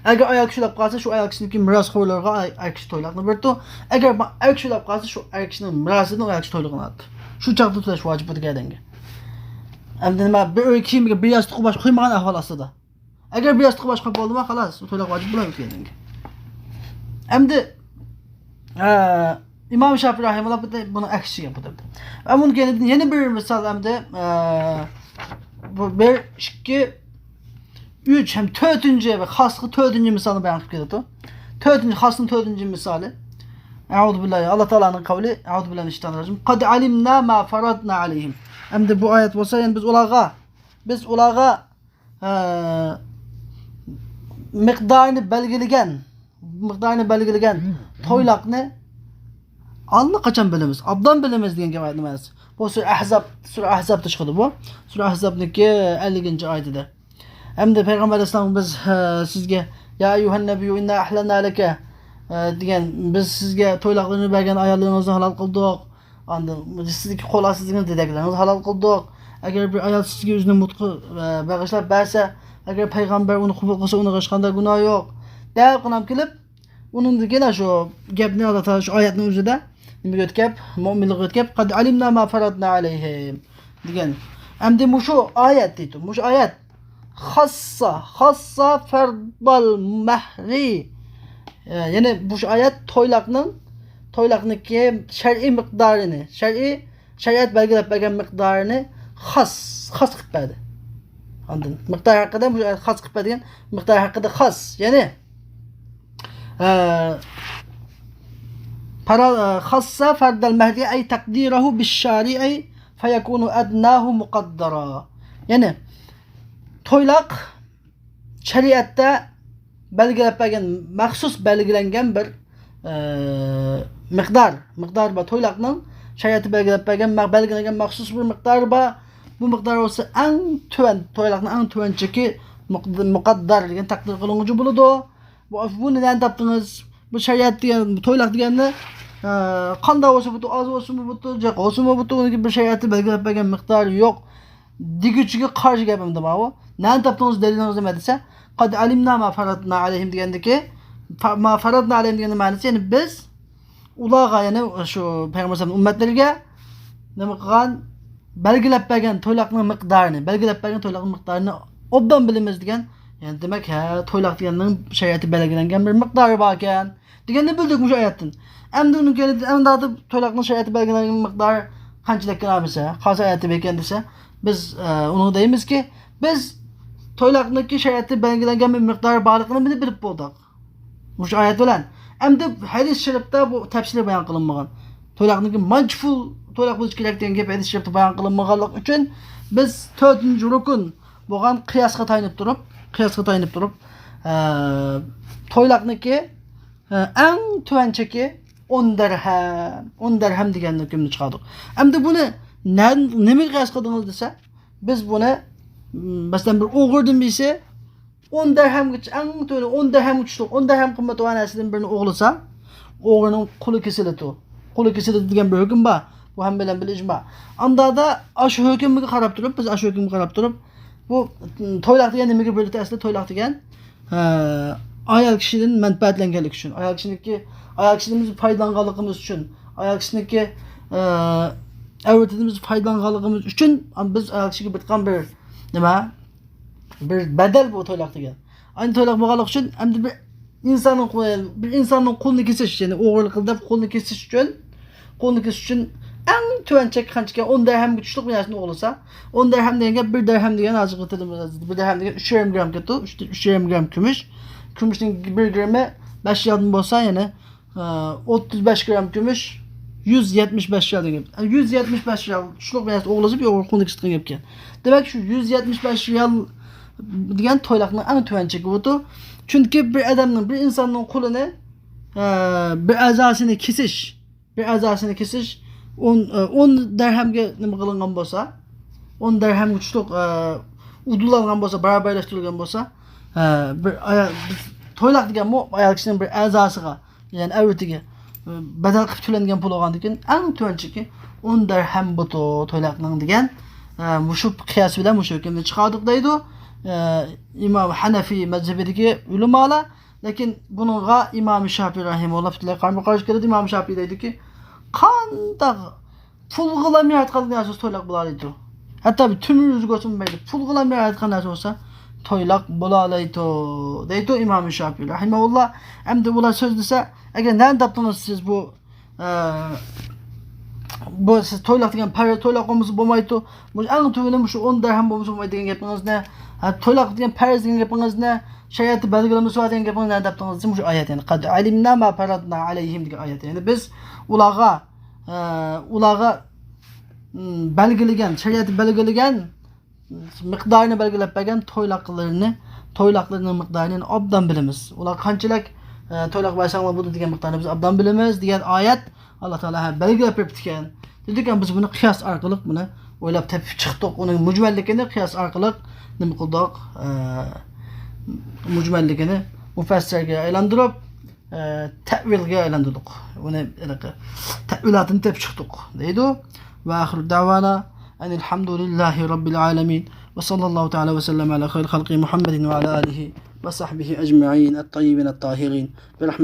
ئەگەر ئايال كىشى ئۆلۈپ قالسا، شۇ ئايال كىشىنىڭكى مىراسخورلىرىغا ئاي-، ئەر كىشى تويلاقنى بېرىدۇ. ئەگەر ما-، ئەر كىشى ئۆلۈپ قالسا، شۇ ئەر كىشىنىڭ مىراسىدىن ئۇ ئايال كىشى تويلۇقىنى ئالىدۇ. شۇ چاغدا تۆلەش ۋاجىپ بولىدىكەن ئادەمگە. ئەمدى نېمە، بىر ئۆي كىيىمگە بىر ياستۇققا باش قويمىغان ئەھۋال ئاستىدا. ئەگەر بىر ياستۇققا باش قويۇپ بولدىما، خالاس، ئۇ تويلاق ۋاجىپ بولۇۋېتىدىكەن ئادەمگە. ئەمدى، ئە، ئىمام شافىئىي رەھىمەھۇللا بۇنى ئەكسىچە گەپ قىلدى. ئەمدى كېيىن يەنە بىر مىسال ئەمدى، ئە، بۇ بىر، ئىككى، ئۈچ ھەم تۆتىنچى ۋە خاسلىقى تۆتىنچى مىسالنى بايان قىلىپ كېلىدۇ. تۆتىنچى، خاسنىڭ تۆتىنچى مىسالى. ئەئۇزۇبىللاھ، ئاللا تائالانىڭ قەۋلى، ئەئۇزۇبىللاھ مىنەششەيتانىرراجىم. قەد ئەلىمنا ما فەرەدنا ئەلەيھىم. ئەمدى بۇ ئايەت بولسا، يەنى بىز ئۇلارغا، بىز ئۇلارغا، ئە، مىقدارىنى بەلگىلىگەن، مىقدارىنى بەلگىلىگەن تويلاقنى ئاللىقاچان بىلىمىز، ئابدان بىلىمىز دېگەن گەپ ئايەتنىڭ مەنىسى. بۇ سۈرە ئەھزاب، سۈرە ئەھزابتا چىقىدۇ بۇ. سۈرە ئەھزابنىڭكى ئەللىكىنچى ئايىتىدە. ئەمدى پەيغەمبەر ئەلەيھىسسالام، بىز، ئە، سىزگە، يا ئەييۇھەن نەبىييۇ ئىننا ئەھلەلنا لەكە، ئە، دېگەن، بىز سىزگە تويلاقلىرىنى بەرگەن ئاياللىرىڭىزنى ھالال قىلدۇق. ئاندىن سىزدىكى قول ئاستىدىكى دېدەكلىرىڭىزنى ھالال قىلدۇق. ئەگەر بىر ئايال سىزگە ئۆزىنى مۇتقا، ئە، بېغىشلاپ بەرسە، ئەگەر پەيغەمبەر ئۇنى قوبۇل قىلسا، ئۇنىڭغا ھېچقانداق گۇناھ يوق، دەپ قىلام كېلىپ، ئۇنىڭدىن كېيىن شۇ گەپنى ئاللا تائالا شۇ ئايەتنىڭ ئۆزىدە نېمىگە ئۆتكەپ، مۆمىنلەرگە ئۆتكەپ، قەد ئەلىمنا ما فەرەدنا ئەلەيھىم دېگەن. ئەمدى مۇشۇ ئايەت دەيدۇ، مۇشۇ ئايەت خاسسا، خاسسا فەردال مەھرى. ئە، يەنى مۇشۇ ئايەت تويلاقنىڭ، تويلاقنىڭكى شەرئىي مىقدارىنى، شەرئىي، شەرىئەت بەلگىلەپ بەرگەن مىقدارىنى خاس، خاس قىلىپ بەردى. ئاندىن مىقدار ھەققىدە، مۇشۇ ئايەت خاس قىلىپ بەرگەن مىقدار ھەققىدە خاس، يەنى، ئە، پەرا-، ئە، خاسسا فەردەل مەھرى ئەي تەقدىرەھۇ بىششارىئەي فەيەكۇنۇ ئەدناھۇ مۇقەددەرا. يەنى تويلاق شەرىئەتتە بەلگىلەپ بەرگەن، مەخسۇس بەلگىلەنگەن بىر، ئە، مىقدار، مىقدار بار. تويلاقنىڭ شەرىئەتتە بەلگىلەپ بەرگەن، مە-، بەلگىلەنگەن مەخسۇس بىر مىقدارى بار. بۇ مىقدار بولسا ئەڭ تۆۋەن، تويلاقنىڭ ئەڭ تۆۋەن چېكى مۇق-، مۇقەددەر دېگەن تەقدىر قىلىنغۇچى بولىدۇ. بۇ، بۇنى نەدىن تاپتىڭىز؟ بۇ شەرىئەت دېگەن، بۇ تويلاق دېگەننى، ئە، قانداق بولسا بولىدۇ، ئاز بولسىمۇ بولىدۇ، جىق بولسىمۇ بولىدۇ، ئۇنىڭكى بىر شەرىئەتتە بەلگىلەپ بەرگەن مىقدارى يوق دېگۈچىگە قارشى گەپ ئەمدى ماۋۇ. نەدىن تاپتىڭىز دەلىلىڭىزنى نېمە دېسە، قەد ئەلىمنا ما فەرەدنا ئەلەيھىم دېگەندىكى، فە-، ما فەرەدنا ئەلەيھىم دېگەننىڭ مەنىسى، يەنى بىز ئۇلارغا، يەنى شۇ پەيغەمبەر ئەلەيھىسسالامنىڭ ئۈممەتلىرىگە نېمە قىلغان؟ بەلگىلەپ بەرگەن تويلاقنىڭ مىقدارىنى، بەلگىلەپ بەرگەن تويلاقنىڭ مىقدارىنى ئوبدان بىلىمىز دېگەن. يەنى دېمەك، ھە، تويلاق دېگەننىڭ شەرىئەتتە بەلگىلەنگەن بىر مىقدارى باركەن دېگەننى بىلدۇق مۇشۇ ئايەتتىن. ئەمدى ئۇنىڭ كەينىدىن، ئەمدى تويلاقنىڭ شەرىئەتتە بەلگىلەنگەن مىقدارى قانچىلىككىن دېسە، قايسى ئايەتتە باركەن دېسە، بىز، ئە، ئۇنىڭغا دەيمىزكى، بىز تويلاقنىڭكى شەرىئەتتە بەلگىلەنگەن بىر مىقدارى بارلىقىنى بىلىپ، بىلىپ بولدۇق. مۇشۇ ئايەت بىلەن. ئەمدى ھەدىس شەرىپتە بۇ تەپسىلىي بايان قىلىنمىغان. تويلاقنىڭكى مانچە پۇل، تويلاق بولۇشى كېرەك دېگەن گەپ ھەدىس شەرىپتە بايان قىلىنمىغانلىقى ئۈچۈن، بىز تۆتىنچى رۇكۇن بولغان قىياسقا تايىنىپ تۇرۇپ، قىياسقا تايىنىپ تۇرۇپ، ئە، تويلاقنىڭكى، ئە، ئەڭ تۆۋەن چېكى ئون دىرھەم، ئون دىرھەم دېگەن ھۆكۈمنى چىقاردۇق. ئەمدى بۇنى نە-، نېمىگە قىياس قىلدىڭىز دېسە، بىز بۇنى، م، مەسىلەن، بىر ئوغرىدىن بىرسى ئون دىرھەمگىچە، ئەڭ تۆۋىنى ئون دىرھەمگە چۈشلۈك، ئون دىرھەم قىممىتى بار نەرسىدىن بىرنى ئوغرىلىسا، ئوغرىنىڭ قۇلى كېسىلىدۇ. قۇلى كېسىلىدۇ دېگەن بىر ھۆكۈم بار. بۇ ھەممە بىلەن بىر ئىجما. ئاندادا ئاشۇ ھۆكۈمگە قاراپ تۇرۇپ، بىز ئاشۇ ھۆكۈمگە قاراپ تۇرۇپ، بۇ، م، تويلاق دېگەن نېمىگە بۆلىدۇ ئەسلى؟ تويلاق دېگەن، ئە، ئايال كىشىدىن مەنپەئەتلەنگەنلىك ئۈچۈن، ئايال كىشىدىن بىز پايدىلانغانلىقىمىز ئۈچۈن، ئايال كىشىنىڭكى، ئە، ئەۋرىتىدىن بىز پايدىلانغانلىقىمىز ئۈچۈن، بىز ئايال كىشىگە بىر تۇتقان بىر نېمە؟ بىر بەدەل بۇ تويلاق دېگەن. ئەنە تويلاق بولغانلىقى ئۈچۈن ئەمدى بىر ئىنساننىڭ قو-، بىر ئىنساننىڭ قولىنى كېسىش، يەنى ئوغرىلىق قىلدى دەپ قولىنى كېسىش ئۈچۈن، قولىنى كېسىش ئۈچۈن ئەڭ تۆۋەن چەك قانچىكەن؟ ئون دەرھەمگە چۈشلۈك بىر نەرسىنى ئوغرىلىسا، ئون دەرھەم دېگەن گەپ، بىر دەرھەم دېگەن ھازىرقى تىلىمىز، بىر دەرھەم دېگەن ئۈچ يېرىم گرام كېتىدۇ، ئۈچ، ئۈچ يېرىم گرام كۈمۈش. كۈمۈشنىڭ بىر گرامى بەش رىيالدىن بولسا، يەنى ئوتتۇز بەش گرام كۈمۈش يۈز يەتمىش بەش رىيال دېگەن گەپ. يۈز يەتمىش بەش رىيال چۈشلۈك بىر نەرسە ئوغرىلىسا، بىر ئوغرى قولىنى كېسىدىغان گەپكەن. دېمەك، شۇ يۈز يەتمىش بەش رىيال دېگەن تويلاقنىڭ ئەڭ تۆۋەن چېكى بولىدۇ. چۈنكى بىر ئادەمنىڭ، بىر ئىنساننىڭ قولىنى، ئە، بىر ئەزاسىنى كېسىش، بىر ئەزاسىنى كېسىش ئون، ئە، ئون دەرھەمگە نېمە قىلىنغان بولسا، ئون دەرھەمگە چۈشلۈك، ئە، ئۇدۇللانغان بولسا، بارابارلاشتۇرۇلغان بولسا، ئە، بىر ئايال، بىز تويلاق دېگەنمۇ ئايال كىشىنىڭ بىر ئەزاسىغا، يەنى ئەۋرىتىگە، ئە، بەدەل قىلىپ تۆلەنگەن پۇل بولغاندىكىن، ئەڭ تۆۋەن چېكى ئون دەرھەم بۇتۇ تويلاقنىڭ دېگەن، ئە، مۇشۇ قىياس بىلەن مۇشۇ ھۆكۈمنى چىقاردۇق دەيدۇ. ئە، ئىمام ھەنەفىي مەزھىپىدىكى ئۆلىمالار، لېكىن بۇنىڭغا ئىمام شاپىي رەھىمەھۇللا پۈتۈنلەي قارمۇ قارشى كېلىدۇ. ئىمام شاپىي دەيدۇكى، قانداق پۇلغىلا ياراتقان نەرسە بولسا تويلاق بولالايدۇ. ھەتتا بىر تۆمۈر ئۈزۈك بولسىمۇ مەيلى، پۇلغىلا ياراتقان نەرسە بولسا تويلاق بولالايدۇ، دەيدۇ ئىمام شاپىي رەھىمەھۇللا. ئەمدى ئۇلار سۆزلىسە، ئەگەر نەدە تاپتىڭىز سىز بۇ، ئە، بۇ سىز تويلاق دېگەن پەرز، تويلاق بولمىسا بولمايدۇ، مۇشۇ ئەڭ تۆۋىنى مۇشۇ ئون دەرھەم بولمىسا بولمايدۇ دېگەن گېپىڭىزنى، ھە، تويلاق دېگەن پەرز دېگەن گېپىڭىزنى، شەرىئەتتە بەلگىلىمىسى بار دېگەن گېپىڭىزنى نەدە تاپتىڭىز دېسە، مۇشۇ ئايەت، يەنى قەد ئەلىمنا ما پەرەزنا ئەلەيھىم دېگەن ئايەت. يەنى بىز ئۇلارغا، ئە، ئۇلارغا، م، بەلگىلىگەن، شەرىئەتتە بەلگىلىگەن مىقدارىنى بەلگىلەپ بەرگەن تويلاقلىرىنى، تويلاقلىرىنىڭ مىقدارىنى ئوبدان بىلىمىز. ئۇلار قانچىلىك، ئە، تويلاق بەرسەڭلار بولىدۇ دېگەن مىقدارنى بىز ئوبدان بىلىمىز دېگەن ئايەت ئاللا تائالا ھە بەلگىلەپ بېرىپتىكەن. دېدۇق، بىز بۇنى قىياس ئارقىلىق بۇنى ئويلاپ تېپىپ چىقتۇق. ئۇنىڭ مۇجمەللىكىنى قىياس ئارقىلىق نېمە قىلدۇق؟ ئە، مۇجمەللىكىنى مۇپەسسەرگە ئايلاندۇرۇپ، ئە، تەئۋىلگە ئايلاندۇردۇق. ئۇنى ھېلىقى تەئۋىلاتىنى تېپىپ چىقتۇق دەيدۇ. وآخر دعوانا أن الحمد لله رب العالمين، وصلى الله تعالى وسلم على خير خلقه محمد وعلى آله وصحبه أجمعين الطيبين الطاهرين برحمة